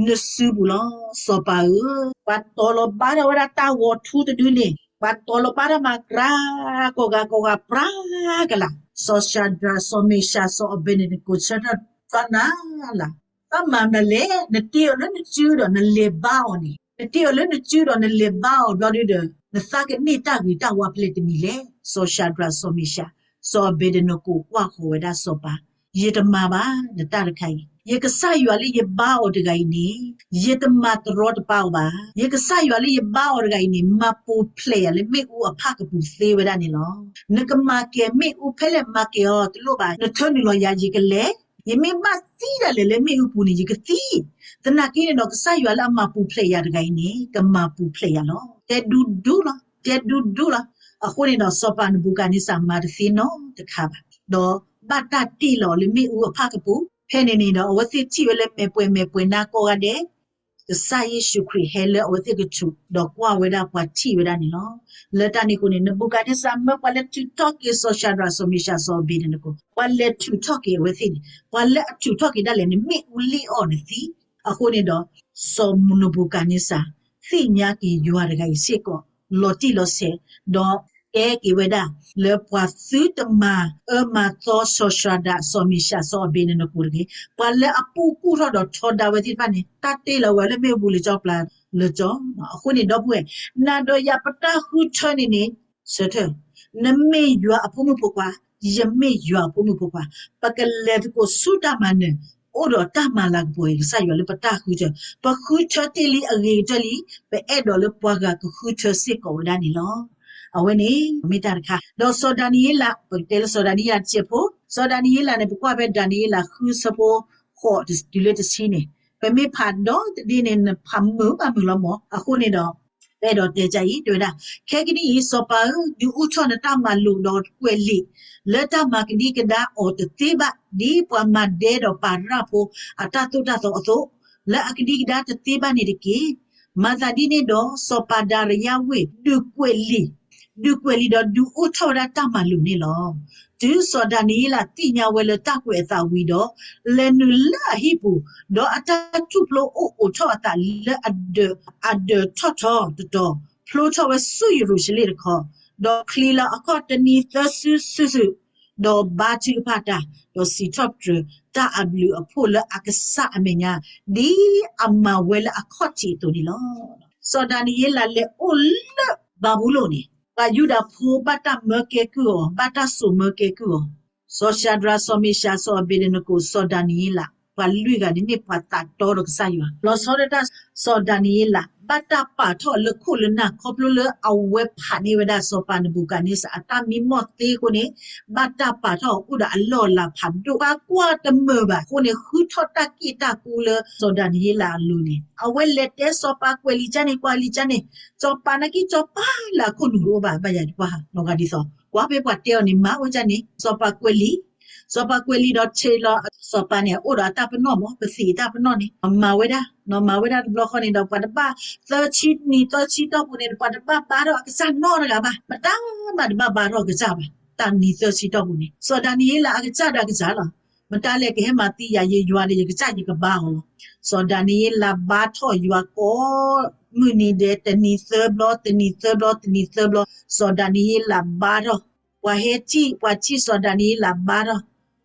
နစုပူၤလီၤ. စီၤပၤဧၢ, ပှၤတီၤလီၤဘါထီၣ်ဝဲဒၣ်တၢ်ဂီၤထူတဒုန့ၣ်, ပှၤတီၤလီၤဘါထီၣ်မၤကြၤ, ကိးဂၤကိးဂၤပြၤကလာ်, စီၤၡၤဒြး, စီၤမ့ၡး, စီၤအဘ့းနကိး ဆၢထၢၣ်သနၤလၢ်, တၢ်မၤနၤလဲၣ်, နတ့အီၤလၢနစုဒီးနလဲၤဘါအီၤန့ၣ်, နတ့အီၤလၢနစုဒီးနလဲၤဘါအီၤဘျီဒုဒီး နသးကန့ၢ်တၢ်ဂ့ၤတၢ်ဝါဖဲလဲၣ်တမံၤလဲၣ်. စီၤၡၤဒြး, စီၤမ့ၡး, စီၤအဘ့းနကိးကွၢ်ဃီၤဝဲဒၣ်စီၤပၤ, ယတမၤဘၣ်နတၢ်တခါအံၤ, ယကစၢ်ယွၤလၢယဘါအီၤတဂၤအံၤန့ၣ် ယတမၤတရီတပါအီၤဘၣ်. ယကစၢ်ယွၤလၢယဘါအီၤတဂၤအံၤန့ၣ် မၤပူၤဖျဲးယၤလၢမ့ၣ်အူအဖးကပူၤသ့ဝဲဒၣ်န့ၣ်လီၤ. နကမၤကဲၤမ့ၣ်အူဖဲလဲၣ်မၤကဲၤအီၤတလိၣ်ဘၣ်, နထၢနုာ်လီၤယၤယကလဲၤ, ယမ့ၢ်ဘၣ်သံဒၣ်လဲာ်လၢမ့ၣ်အူပူၤန့ၣ် ယကသံ, သနာ်က့န့ၣ်ဒီး ကစၢ်ယွၤလၢအမၤပူၤဖျဲးယၤတဂၤအံၤန့ၣ် ကမၤပူၤဖျဲးယၤလီၤ. တဲဒူဒူလီၤ, တဲဒူဒူလီၤ. အဃိန့ၣ်ဒီး စီၤပၤနဘူၤခၣ်န့စၢ်မၤတသ့နီတခါဘၣ်, ဒီးဘၣ်တၢ်တ့ၢ်လီၤအီၤလၢမ့ၣ်အူအဖၣ်ကပူၤ, ဖဲန့ၣ်န့ၣ်ဒီး အဝဲသ့ၣ်ထံၣ်ဝဲလၢမဲာ်ပှဲၤမဲာ်ပှဲၤနါကိးဂၤဒဲး ကစၢ်ယ့ၣ်ၡူးခရံာ်ဟဲလၢအဝဲသ့ၣ်ကထူး ဒီးကွၢ်ဝဲဒၣ်ပှၤထံၣ်ဝဲဒၣ်န့ၣ်လီၤ. လၢတၢ်န့ၣ်အဃိန့ၣ် နဘူၤခၣ်န့စၢ်မၢပှၤလဲၤထုးထီၣ်က့ၤစီၤၡၤဒြး စီၤမ့ၡး စီၤအဘ့းနကိၤ, ပှၤလဲၤထုးထီၣ်က့ၤအဝဲသ့ၣ်န့ၣ်, ပှၤလၢအထုးထီၣ်က့ၤဒၣ်လဲာ်န့ၣ် မ့ၣ်အူလ့ၣ်အီၣ်န့ၣ်သံ, အဃိန့ၣ်ဒီး စီၤနဘူၤခၣ်န့စၢ် သ့ၣ်ညါက့ၤယွၤတဂၤအံၤစ့ၢ်ကီး လီၤတံၢ်လီၤဆဲး, ဒီးကဲက့ၤဝဲဒၣ် လၢပှၤသုတမၤအၢမၤသီစီၤၡၤဒြး စီၤမ့ၡး စီၤအဘ့းနကိၤတဂ့ၤ, ပှၤလၢအပူၤကွံာ်ထီၣ်ဒီးထီဒါဝဲသ့ၣ်တဖၣ်န့ၣ် တၢ်တ့ၢ်လီၤဝဲလၢမ့ၣ်အူပူၤလၢကၠီပျၢၤလၢကၠီ, အဃိန့ၣ်ဒီပုၢ်ဝဲၢ်, နၤဒီးယၤပတၢ်ဃုထၢန့ၣ်န့ၣ် ဆၢထၢၣ်, နမ့ၢ်ယွၤအဖိမုၣ်ဖိခွါ, ယမ့ၢ်ယွၤအဖိမုၣ်ဖိခွါ, ပကလဲၤသကိးဆူတၢ်မၤနၢၤ, အိၣ်ဒီးတၢ်မၤလၤကပီၤအံၤ ကစၢ်ယွၤလၢပတၢ်ဃုထၢ, ပဃုထၢတ့ၢ်လံအဂ့ၤကတၢၢ်လံ, ပအဲၣ်ဒိးလၢပှၤဂၤကဃုထၢစ့ၢ်ကီးဝဲဒၣ်န့ၣ်လီၤ. အဝဲန့ၣ် မ့ၢ်တၢ်တခါ, ဒီးစီၤဒၤနံးယ့လး, ပကတဲလၢစီၤဒၤနံးယ့လးတစဲးဖိ, စီၤဒၤနံးယ့လးန့ၣ် ပကွၢ်ဖဲဒၤနံးယ့လးဃုဆၢဖိ ဃိးတုၤလၢတဆံန့ၣ်, ပမ့ၢ်ဖးဒီတဒ့န့ၣ် နဖးမုာ်ဘၣ်မုာ်လီၤမး, အဃိန့ၣ်ဒီး ပအဲၣ်ဒိးတဲကစၢ်အံၤ တဲဝဲဒၣ်, ခဲကနံၣ်အံၤ စီၤပၤဧၢ, ဒုးအိၣ်ထီၣ်နတၢ်မၤလိာ်ဒီးကွဲးလံာ် လၢတၢ်မၤကဒံကဒါအီၤတသ့ဘၣ် ဒ်ပှၤမၤဒဲဒီးပာ်ရၣ်ဖိအတၢ်သိၣ်တၢ်သီအသိး, လၢအကဒံကဒါတသ့ဘၣ်န့ၣ်တက့ၢ်. မၤသးဒ်န့ၣ်ဒီး စီၤပၤဒၤရယၤဝ့ၢ် ဒုးကွဲးလံာ်, ဒုးကွဲးလံာ်ဒီးဒုးအိၣ်ထီၣ်ဝဲဒၣ်တၢ်မၤလိာ်န့ၣ်လီၤ. တုၤစီၤဒၤနံးယ့လးသ့ၣ်ညါဝဲလၢတၢ်ကွဲးအသးဝံၤဒီး, လဲၤနုာ်လၢအဟံၣ်ပူၤ, ဒီးအတၢ်ထူၣ်ဖျိအိၣ်အိးထီၣ်အသးလၢအဒၢး, အဒၢးထီၣ်ထီတတီၤ, ဖျိထီၣ်ဝဲဆူယရူၤၡလ့ၣ်တခီ, ဒီးချံလီၤအခီၣ်တနံၤသၢစုစု, ဒီးဘါထုကဖၣ်တၢ်, ဒီးစံးထီၣ်ပတြၢၤတၢ်အဘျုးအဖှိၣ်လၢအကစၢ်အမဲာ်ညါ, ဒ်အမၤဝဲလၢအခီၣ်ထံးအသိးန့ၣ်လီၤ. စီၤဒၤနံးယ့လးလဲၤအိၣ်လၢဘၤဘူလိၣ်န့ၣ်, ပှၤယူဒၤဖိဘၣ်တၢ်မၢကဲကုၢ်အီၤ, ဘၣ်တၢ်စိာ်မၢကဲကုၢ်အီၤ, စီၤၡၤဒြး, စီၤမ့ၡး, စီၤအဘ့းနကိၤ, စီၤဒၤနံးယ့လး, ပှၤလွံၢ်ဂၤန့ၣ်မ့ၢ်ပှၤသးတီဒီးကစၢ်ယွၤ, လီၤဆီဒၣ်တၢ်, စီၤဒၤနံးယ့လး ဘၣ်တၢ်ပာ်ထီၣ်လၢခိၣ်လၢနၢ် ခီဖျိလၢအဝဲဖးန့ၢ်ဝဲဒၣ်စီၤပၤနဘူၤခၣ်န့စၢ်အတၢ်မံမီၢ်သ့အဃိန့ၣ်, ဘၣ်တၢ်ပာ်ထီၣ်အိၣ်ဒီးအလီၢ်အလၤဖးဒိၣ်, ပှၤကွၢ်တမုာ်ဘၣ်အဃိန့ၣ် ဃုထီၣ်တၢ်က့ၣ်တၢ်ကူလၢစီၤဒၤနံးယ့လးအလိၤန့ၣ်, အဝဲလဲၤတဲစီၤပၤကွဲးလံာ်ကၢ်န့ၣ် ကွဲးလံာ်ကၢ်န့ၣ်, စီၤပၤနာ်က့ စီၤပၤလၢအခိၣ်နူာ်တအိၣ်ဘၣ်, ဘၣ်ယၤကွၢ်ဟးနီၢ်ဂၤဒ်သိး ကွၢ်ဖဲပှၤတဲအီၤန့ၣ် မၤဝဲဒ်န့ၣ်, စီၤပၤကွဲးလံာ်, စီၤပၤကွဲးလံာ်ဒီးဆဲးလီၤ, စီၤပၤန့ၣ် အိၣ်ဒီးအတၢ်ပနီၣ်မး, ပသံးအတၢ်ပနီၣ်န့ၣ်, မၤဝဲဒၣ်, မၤဝဲဒၣ်တဘျီဃီန့ၣ်ဒီး ပှၤတဘၣ်သၢဆံနံၤသၢဆံတီၢ်ပူၤန့ၣ် ပှၤတဘၣ်ဘါထီၣ်အကစၢ်နီတဂၤဘၣ်, မတၤမးတဘၣ်ဘါထီၣ်အကစၢ်ဘၣ်, တၢ်နံၤသၢဆံတီၢ်ပူၤန့ၣ် စီၤဒၤနံးယ့လးအကစၢ်ဒီးအကစၢ်လီၤ. မတၤလဲၣ်ကဟဲမၤသံယၤ, ယယွၤဒီးယကစၢ်ယကဘါအီၤလီၤ. စီၤဒၤနံးယ့လးဘါထီၣ်ယွၤကိးမုၢ်နံၤဒဲး တနံၤသၢဘျီ, တနံၤသၢဘျီ, တနံၤသၢဘျီ, စီၤဒၤနံးယ့လးဘါထီၣ်, ပှၤဟဲထံၣ်, ပှၤထံၣ်စီၤဒၤနံးယ့လးဘါထီၣ်,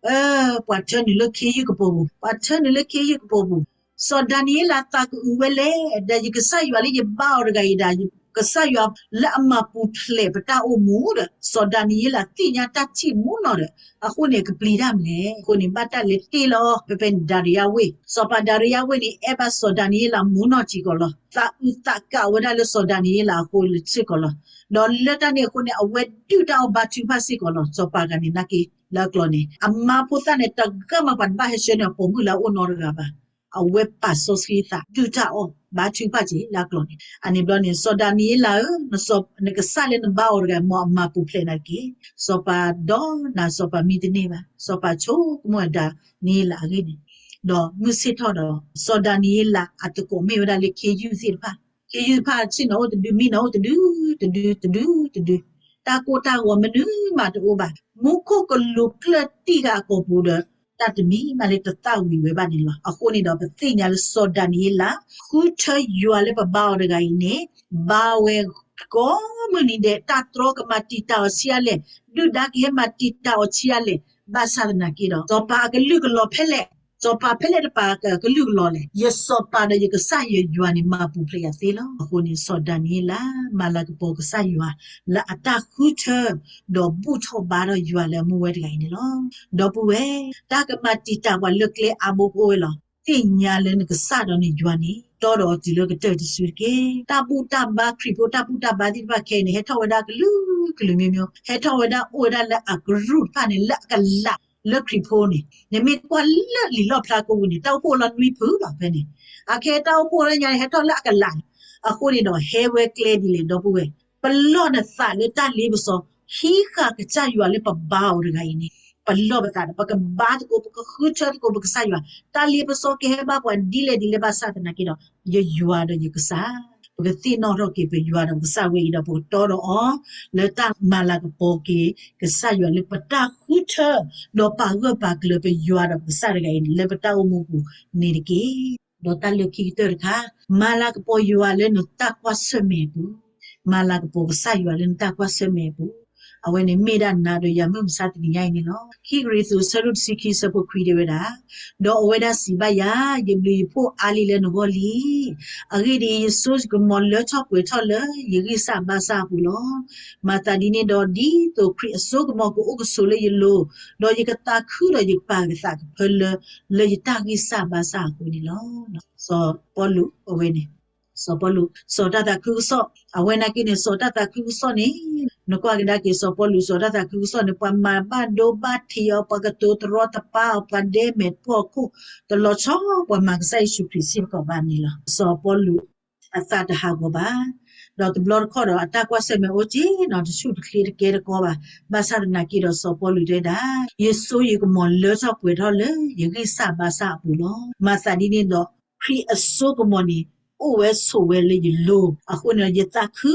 အၢ, ပှၤထၢနုာ်လၢခ့ယုၢ်ကပိာ်ပူၤ, ပှၤထၢနုာ်လၢခ့ယုၢ်ကပိာ်ပူၤ, စီၤဒၤနံးယ့လးသးကအုးဝဲလဲၣ်, ဒီးယကစၢ်ယွၤလၢယဘါအီၤတဂၤအံၤဒၣ် ကစၢ်ယွၤလၢအမၤပူၤဖျဲးပတၢ်အိၣ်မူဒီး စီၤဒၤနံးယ့လးသ့ၣ်ညါတၢ်ထံၣ်မူနီၢ်ဒီး အဃိန့ၣ် ကပျံၤတၢ်မနုၤလဲၣ်. အဃိန့ၣ် ဘၣ်တၢ်လဲၤတ့ၢ်လီၤအီၤ ဖဲဖဲန့ၣ် ဒၤရယၤဝ့ၢ်, စီၤပၤဒၤရယၤဝ့ၢ်န့ၣ် အဲၣ်ဘၣ်စီၤဒၤနံးယ့လးမူနီၢ်စ့ၢ်ကီးလီၤ. သးအုးသးကးဝဲဒၣ်လၢစီၤဒၤနံးယ့လးအဃိစ့ၢ်ကီးလီၤ. ဒီးလၢတၢ်န့ၣ်အဃိန့ၣ် အဝဲဒုၣ်တၢ်အီၣ်ဘါထုကဖၣ်စ့ၢ်ကီးလီၤ. စီၤပၤတဂၤန့ၣ် နာ်က့ လၢအကျိာ်န့ၣ် အမါဖိသၣ်န့ၣ် တဂၤမးပှၤတဘၣ်ဟဲဆှၢန့ၢ်အပိာ်မုၣ်လၢအအိၣ်နီတဂၤဘၣ်. အဝဲပာ်စီဆှံသးဒုၣ်တၢ်အီၣ်ဘါထုကဖၣ်က့ၤလၢအကျိာ်န့ၣ်. အန့ၣ်ဘျီန့ၣ် စီၤဒၤနံးယ့လးဧၢ, နကစၢ်လၢနဘါအီၤတဂၤ မ်အမၤပူၤဖျဲးနၤတက့ၢ်. စီၤပၤဒီးနၤ စီၤပၤမံတန့ၢ်ဘၣ်. စီၤပၤဆိကမိၣ်ဒၤနံးယ့လးအဂ့ၢ်န့ၣ်, ဒီးမုၢ်ဆ့ၣ်ထီၣ်ဒီး စီၤဒၤနံးယ့လးအသကိးမ့ၢ်ဝဲဒၣ်လၢခ့ယုၢ်သ့ၣ်တဖၣ်, ခ့ယုၢ်တဖၣ်ဆ့ၣ်နီၤအိၣ်တဒု မံနီၤအိၣ်တဒု, တဒု, တဒု, တဒု, တၢ်ကိၢ်တၢ်ဂီၤမနုၤမးတအိၣ်ဘၣ်. မူခိၣ်ကလူးကျၢၢ်တံၢ်ဃာ်အကိာ်ပူၤဒီး တၢ်တမံၤမးလၢတသၣ်ဝံၤဝဲဘၣ်န့ၣ်လီၤ. အဃိန့ၣ်ဒီး ပသ့ၣ်ညါလၢစီၤဒၤနံးယ့လး ဃုထၢယွၤလၢပဘါအီၤတဂၤအံၤန့ၣ် ဘါဝဲကိးမုၢ်နံၤဒဲး တၢ်တြီကမၤတံာ်တာ်အီၤဆံးအါလဲၣ်, ဒုၣ်ဒါကဟဲမၤတံာ်တာ်အီၤဆံးအါလဲၣ်, ဘၣ်ဆၣ်သနာ်က့ဒီး စီၤပၤအကလုၢ်ကလီၤဖဲလဲၣ်, စီၤပၤဖဲလဲၣ်တပၤကလုၢ်ကလီၤလဲၣ်, ယစီၤပၤဒီးယကစၢ်ယွၤန့ၣ် မၤပူၤဖျဲးယၤသ့လီၤ. အဃိန့ၣ် စီၤဒၤနံးယ့လး မၤလၤကပီၤကစၢ်ယွၤ လၢအတၢ်ဃုထၢ ဒီးဘူၣ်ထီၣ်ဘါထီၣ်ယွၤလၢအမူဝဲတဂၤအံၤန့ၣ်လီၤ. ဒီပုၢ်ဝဲၢ်, တၢ်ကမၤတံာ်တာ်ပှၤလၢကျဲအါဘိကအိၣ်ဝဲလီၤ. သ့ၣ်ညါလၢနကစၢ်ဒီးနယွၤန့ၣ် တီဒီးတုၤလၢကတၢၢ်တစုတက့ၢ်. တၢ်ဘူၣ်တၢ်ဘါ ခရံာ်ဖိတၢ်ဘူၣ်တၢ်ဘါသ့ၣ်တဖၣ်ခဲအံၤန့ၣ် ဟဲထီၣ်ဝဲဒၣ်ကလုာ်ကလုာ်မျိုးမျိုး, ဟဲထီၣ်ဝဲဒၣ်အိၣ်ဝဲဒၣ်လၢအကရူၢ်တဖၣ်န့ၣ် လၢအကလး လၢခရံာ်ဖိန့ၣ်, နမ့ၢ်ကွၢ်လၢလံာ်လီၣ်ဖျါကိးပူၤန့ၣ် တၢ်အိၣ်ဖှိၣ်လီၤနွံဖုဘၣ်ဖဲန့ၣ်, အခဲတၢ်အိၣ်ဖှိၣ်လၢညါန့ၣ် ဟဲထီၣ်လၢအကလးန့ၣ်, အဃိန့ၣ်ဒီး ဟဲဝဲကျဲဒ်လဲၣ် ဒီပုၢ်ဝဲၢ် ပလီၢ်နသးလၢတၢ်လ့ပစီ, ဟံးဃာ်ကစၢ်ယွၤလၢပဘါအီၤတဂၤအံၤန့ၣ်, ပလီၢ်ပသးဒီး ပကဘါသကိး ပကဃုထၢသကိး ပကစၢ်ယွၤ, တၢ်လ့ပစီကဟဲဘၣ်ပှၤဒ်လဲၣ်ဒ်လဲၣ်ဘၣ်ဆၣ်သနာ်က့ဒီး ယယွၤဒီးယကစၢ်, ပကသ့ၣ်နီၣ်ထီၣ်က့ၤပယွၤဒီးပကစၢ်ဝဲအံၤဒီး ပကတီဒီးအီၤ လၢတၢ်မၤလၤကပီၤက့ၤ ကစၢ်ယွၤလၢပတၢ်ဃုထၢ ဒီးပာ်ဂၢၢ်ပာ်ကျၢၤပယွၤဒီးပကစၢ်တဂၤအံၤန့ၣ် လၢပတၢ်အိၣ်မူပူၤန့ၣ်တက့ၢ်. ဒီးတၢ်လၢခံကတၢၢ်တခါ, မၤလၤကပီၤယွၤလၢနတၢ်ကွၢ်ဆၢၣ်မဲာ်အပူၤ, မၤလၤကပီၤကစၢ်ယွၤလၢနတၢ်ကွၢ်ဆၢၣ်မဲာ်အပူၤ, အဝဲန့ၣ်မ့ၢ်ဒၣ်နၤဒီးယၤမုၢ်မဆါတနံၤညါအံၤန့ၣ်လီၤ. ခံကရံၣ်သူး အဆၢဒိၣ်တဆံခံ အဆၢဖိခွံတဲဝဲဒၣ်, ဒီးအဝဲဒၣ်စံးဘၣ်ယၤ, ယဘျုးယဖှိၣ်အါလံလၢနဂီၢ်လံ. အဂ့ၢ်ဒ်အံၤ, ယစိယကမီၤလၢထီၣ်ပှဲၤထီၣ်လၢယဂံၢ်စၢ်ဘါစၢ်အပူၤလီၤ. မၤသးဒ်န့ၣ်ဒီး ဒ်သိးခရံာ်အစိကမီၤကအိၣ်ကဆိးလၢယလိၤ, ဒီးယကသးခုဒီးယကပာ်ကသးကဖၢလၢ လၢယတၢ်ဂံၢ်စၢ်ဘါစၢ်အဃိန့ၣ်လီၤ. စီၤပီလူးအဝဲန့ၣ်, စီၤပီလူး စီၤတၢ်သးခုကစီၣ်, အဝဲနာ်က့န့ၣ် စီၤတၢ်သးခုကစီၣ်န့ၣ်, နကွၢ်ကဒါက့ၤစီၤပီလူး စီၤတၢ်သးခုကစီၣ်န့ၣ် ပှၤမၤဘၣ်ဒိဘၣ်ထံးအီၤ, ပှၤကတိၤတရီတပါအီၤ, ပှၤဒဲမဲာ်တပှီၢ်ခိၣ်, တလီၤဆီ ပှၤမၤကစၢ်ယ့ၣ်ၡူးခရံာ်စ့ၢ်ကီးဘၣ်န့ၣ်လီၤ. စီၤပီလူး အသးတဟးဂီၤဘၣ်. ဒီးတဘျီတခီၣ်ဒီး အတၢ်ကွၢ်ဆၢၣ်မဲာ်အိၣ်က့ၤနီၤ တဆူၣ်တချ့တကဲတကီဘၣ်. ဘၣ်ဆၣ်သနာ်က့ဒီး စီၤပီလူးတဲဒၣ်, ယစိယကမီၤလၢထီၣ်ပှဲၤထီၣ်လၢယဂံၢ်စၢ်ဘါစၢ်အပူၤလီၤ. မၤသးဒ်န့ၣ်ဒီး ခရံာ်အစိကမီၤန့ၣ် အိၣ်ဝဲဆိးဝဲလၢယလိၤ. အဃိန့ၣ်ဒီး ယသးခု,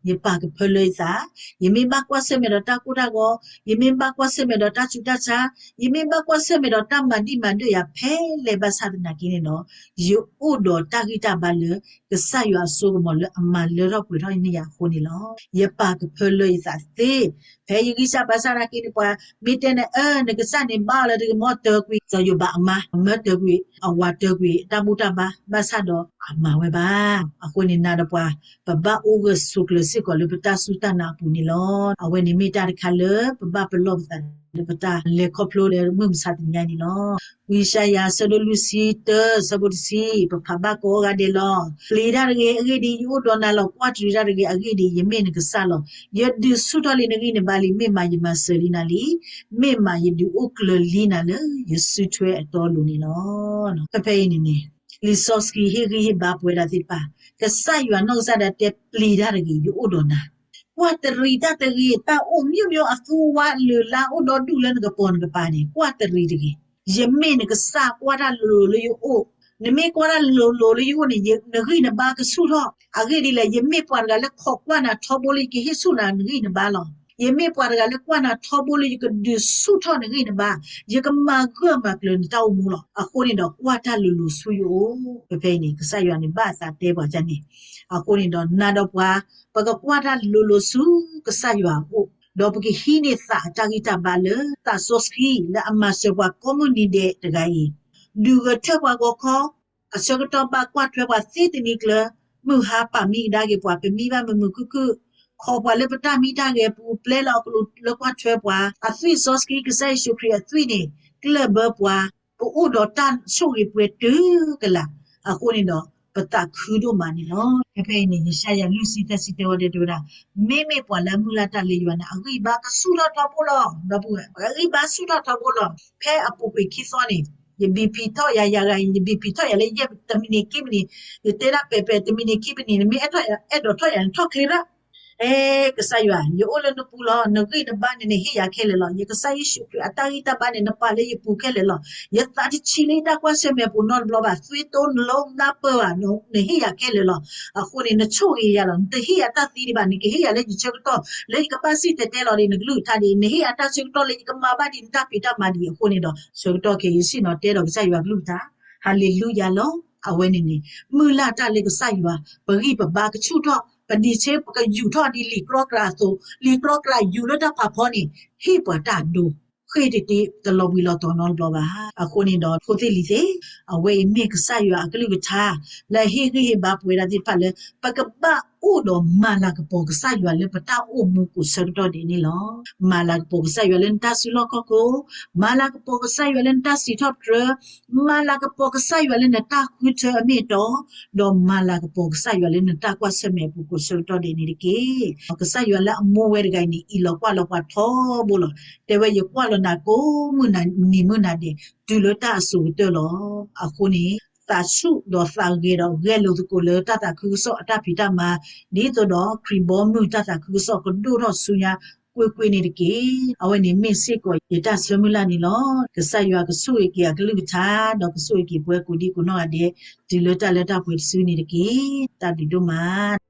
ယပာ်ကဖၢလၢယသး, ယမ့ၢ်ဘၣ်ကွၢ်ဆၢၣ်မဲာ်ဒီးတၢ်ကိၢ်တၢ်ဂီၤ, ယမ့ၢ်ဘၣ်ကွၢ်ဆၢၣ်မဲာ်ဒီးတၢ်ဆူးတၢ်ဆါ, ယမ့ၢ်ဘၣ်ကွၢ်ဆၢၣ်မဲာ်ဒီးတၢ်မၤဒံၣ်မၤဒၢၣ်ယၤဖဲလဲၣ်ဘၣ်ဆၣ်သနာ်က့န့ၣ်ဒီး ယအိၣ်ဒီးတၢ်ဂံၢ်တၢ်ဘါလၢ ကစၢ်ယွၤအစိကမီၤလၢအမၤလၢထီၣ်ပှဲၤထီၣ်န့ၢ်ယၤအဃိန့ၣ်လီၤ. ယပာ်ကဖၢလၢယသးသ့, ဖဲယဂံၢ်စၢ်ဘါစၢ်သနာ်က့န့ၣ် ပှၤမ့ၢ်တဲန့ၣ် အၢ နကစၢ်န့ၣ်ဘါအီၤလၢတဂ့ၤ မ်တၢကွံာ် စီၤယိၤဘးအမါ မၢတၢကွံာ် အဝၤတၢကွံာ် တၢ်ဘူၣ်တၢ်ဘါ ဘၣ်ဆၣ်ဒီးအမၤဝဲဘၣ်. အဃိန့ၣ်နၤဒီးပှၤ ပဘၣ်အိၣ်ဂၢၢ်ဆိးကျၢၤစ့ၢ်ကီးလၢပတၢ်စူၢ်တၢ်နာ်အပူၤန့ၣ်လီၤ. အဝဲန့ၣ်မ့ၢ်တၢ်တခါလၢပဘၣ်ပလီၢ်ပသးလၢပတၢ်လဲၤခီဖျိလၢမုၢ်မဆါတနံၤညါန့ၣ်လီၤ. ဝံယၡါယၤ အဆၢဒိၣ်လွံၢ်ဆံတၢ အဆၢဖိတဆံ, ပဖးဘၣ်ကိးဂၤဒဲးလီၤ. ပျံၤတၢ်တဂ့ၤ, အဂ့ၢ်ဒ်အံၤ, ယအိၣ်ဒီးနၤလီၤ. ကွၢ်တရံးတၢ်တဂ့ၤ, အဂ့ၢ်ဒ်အံၤ, ယမ့ၢ်နကစၢ်လီၤ. ယဒုးဆူၣ်ထီၣ်လံနဂံၢ်နဘါလံ. မ့ၢ်မးယမၤစၢၤလံနၤလံ. မ့ၢ်မးယဒုးအိၣ်ကျၢၤလံနၤလၢယစုထွဲအတီအလိၤန့ၣ်လီၤ. ဖဲဖဲအံၤန့ၣ်န့ၣ် လံာ်စီဆှံဟ့ၣ်ဂံၢ်ဟ့ၣ်ဘါပဝဲဒၣ်သ့ၣ်တဖၣ်, ကစၢ်ယွၤနီၢ်ကစၢ်ဒၣ်တဲပျံၤတၢ်တဂ့ၤ, ယအိၣ်ဒီးနၤ. ကွၢ်တရံးတၢ်တဂ့ၤ, တၢ်အိၣ်မ့ၢ်မ့ၢ်အသူဝါလၢာ်လါအိၣ်ဒီဒူၣ်လၢနကပီၤနကပၤန့ၣ် ကွၢ်တရံးတဂ့ၤ. ယမ့ၢ်နကစၢ် ကွၢ်တၢ်လိၤလိၤလၢယအိၣ်, နမ့ၢ်ကွၢ်တၢ်လိၤလိၤလၢယအိၣ်န့ၣ် နဂံၢ်နဘါကဆူၣ်ထီၣ်. အဂ့ၢ်ဒ်လဲၣ်, ယမ့ၢ်ပှၤတဂၤလၢခိးကွၢ်နၤထီဘိလၢယကဟ့ၣ်ဆူၣ်နၤနဂံၢ်နဘါလီၤ. ယမ့ၢ်ပှၤတဂၤလၢကွၢ်နၤထီဘိလၢယကဒုးဆူၣ်ထီၣ်နဂံၢ်နဘါ, ယကမၤဂၢၢ်မၤကျၢၤနတၢ်အိၣ်မူလီၤ. အဃိန့ၣ်ဒီး ကွၢ်တၢ်လိၤလိၤဆူယအိၣ်. ဖဲဖဲအံၤန့ၣ် ကစၢ်ယွၤန့ၣ်ဘၣ်အသးတဲပှၤဒ်န့ၣ်. အဃိန့ၣ်ဒီး နၤဒီးပှၤ ပကကွၢ်တၢ်လိၤလိၤဆူကစၢ်ယွၤအအိၣ်, ဒီးပကဟံးန့ၢ်သးအတၢ်ဂံၢ်တၢ်ဘါလၢသးစီဆှံလၢအမၤစၢၤပှၤကိးမုၢ်နံၤဒဲးတဂၤအံၤ, ဒုးဂဲၤဆၢထၢၣ်ပှၤဂီၤခီ, အဆၢကတီၢ်ဘၣ်ကွၢ်ထွဲပှၤသ့တနံၤကျၢၤ, မုၢ်ဟါပာ်မံကဒါက့ၤပှၤ ပမံဘၣ်မုာ်မုာ်ခုၣ်ခုၣ်, ခိးပှၤလၢပတၢ်မံတၢ်ဂဲၤအပူၤ ပျဲလီၤအကလူးလၢကွၢ်ထွဲပှၤ, အသွံၣ်စီဆှံ ကစၢ်ယ့ၣ်ၡူးခရံာ်အသွံၣ်န့ၣ် ကျၢၢ်ဘၢပှၤ, ပအိၣ်ဒီးတၢ်ဆိၣ်ဂ့ၤပှဲၤတုၤကလာ်. အဃိန့ၣ်ဒီး ပသးခုဒိၣ်မးန့ၣ်လီၤ. ဖဲဖဲအံၤန့ၣ် ယၡါယၤလွံၢ်ဆံသၢဆံတဲဝဲဒၣ် တဲဝဲဒၣ်, မ့မ့ၢ်ပှၤလၢအမုၢ်လၢ်တၢ်လၢယွၤန့ၣ် အဂံၢ်ဘါကဆူၣ်ထီၣ်ထီဘိလီၤ. ဒီပုၢ်ဝဲၢ်, အဂံၢ်ဘါဆူၣ်ထီၣ်ထီဘိလီၤ. ဖဲအပူၤကွံာ်ခံသီန့ၣ် ယဘံၣ်ဖံးထီၣ်ယၤ ယၤဂၤအံၤ ယဘံၣ်ဖံးထီၣ်ယၤလၢယဲၢ် တမံးနံးခံမံးနံး, ယတဲဒၣ်ပဲာ်ပဲာ် တမံးနံးခံမံးနံး နမ့ၢ်အဲၣ်ဒိးထီၣ်ယၤန့ၣ် ထီၣ်ချ့ရၣ်. အဲ ကစၢ်ယွၤ, ယအိၣ်လၢနပူၤလီၤ. နဂံၢ်နဘါန့ၣ် နဟ့ၣ်ယၤခဲလၢာ်လီၤ. ယကစၢ်ယ့ၣ်ၡူးခရံာ်အတၢ်ဂံၢ်တၢ်ဘါန့ၣ် နပာ်လၢယပူၤခဲလၢာ်လီၤ. ယသးတဆံးလၢယတၢ်ကွၢ်ဆၢၣ်မဲာ်အပူၤနီတဘျီဘၣ်. သွံတိနလိနၢ်ပၢၢ်ဘၣ်, နဟ့ၣ်ယၤခဲလၢာ်လီၤ. အဃိန့ၣ် နဆိၣ်ဂ့ၤယၤလီၤ. နတဟ့ၣ်ယၤတၢ်သံဒံးဘၣ်, နကဟ့ၣ်ယၤလၢယဆၢကတီၢ် လၢယကဘၣ်စံၣ်တဲၤတဲလီၤဒံးနကလုၢ်ကထါဒံး, နဟ့ၣ်ယၤတၢ်ဆၢကတီၢ်လၢယကမၤဘၣ်ဒံးနတၢ်ဖံးတၢ်မၤဒံး. အဃိန့ၣ်ဒီး ဆၢကတီၢ်ခဲအံၤ ယဆ့ၣ်နီၤတဲဒီးကစၢ်ယွၤကလုၢ်ကထါ, ဟၤလ့လူယၤလီၤ. အဝဲန့ၣ်န့ၣ် မုၢ်လၢ်တၢ်လၢကစၢ်ယွၤ, ပဂံၢ်ပဘါကဆူၣ်ထီၣ်, ပဒံးဆှၢ ပကယူးထီၣ်ဒ်လံာ်ကြီကြာအသိး, လံာ်ကြီကြာယူၤလၢတၢ်ဖးဖီန့ၣ် ဟ့ၣ်ပှၤတၢ်အဒိ ဃ့ၢ်တ့ၢ်တ့ၢ် တလီၤဘှံးလီၤတီၤနီတဘျီဘၣ်. အဃိန့ၣ်ဒီး ဖိသ့ၣ်လံၤသ့ၣ်, အဝဲအံၤမ့ၢ်ကစၢ်ယွၤအကလုၢ်ကထါ လၢအဟ့ၣ်ဂံၢ်ဟ့ၣ်ဘါပဝဲဒၣ်သ့ၣ်တဖၣ်လၢ ပကဘၣ်အိၣ်ဒီးမၤလၤကပီၤကစၢ်ယွၤလၢပတၢ်အိၣ်မူကိးဆၢကတီၢ်ဒဲးန့ၣ်လီၤ. မၤလၤကပီၤကစၢ်ယွၤလၢနတၢ်စုလီၢ်ခီၣ်ခိၣ်, မၤလၤကပီၤကစၢ်ယွၤလၢနတၢ်စံးထီၣ်ပတြၢၤ, မၤလၤကပီၤကစၢ်ယွၤလၢနတၢ်ဃုထၢအမ့ၢ်အတီ, ဒီးမၤလၤကပီၤကစၢ်ယွၤလၢနတၢ်ကွၢ်ဆၢၣ်မဲာ်အပူၤကိးဆၢကတီၢ်ဒဲးန့ၣ်တက့ၢ်. ကစၢ်ယွၤလၢအမိၢ်ဝဲတဂၤအံၤန့ၣ် အံးလီၤကွၢ်လီၤပှၤထီဘိလီၤ. တဲဝဲယကွၢ်လီၤနၤကိးမုၢ်နံၤမုၢ်နၤဒဲး တုၤလၢတၢ်အစိၤကတၢၢ်လီၤ. အဃိန့ၣ် သးဆူၣ်ဒီးသးဂဲၤဒီးဂဲၤလိာ်သကိးလၢတၢ်သးခုကစီၣ်အတၢ်ဖံးတၢ်မၤ, ဒ်သိးဒီးခရံာ်ဘီမုၢ်တၢ်သးခုကစီၣ်ကဒိၣ်ထီၣ်ဆူညါကွ့ၢ်ကွ့ၢ်န့ၣ်တက့ၢ်. အဝဲန့ၣ်မ့ၢ်စ့ၢ်ကီးယတၢ်ဆၢမုၢ်လၢ်န့ၣ်လီၤ. ကစၢ်ယွၤကဆိၣ်ဂ့ၤက့ၤအကလုၢ်ကထါ, ဒီးကဆိၣ်ဂ့ၤက့ၤပှၤကိးဒံကိးနီၢ်ဂၤဒဲး တုၤလၢတၢ်လၢတၢ်ပှဲၤတစုန့ၣ်တက့ၢ်. တၢ်ဘျုးဒိၣ်မး.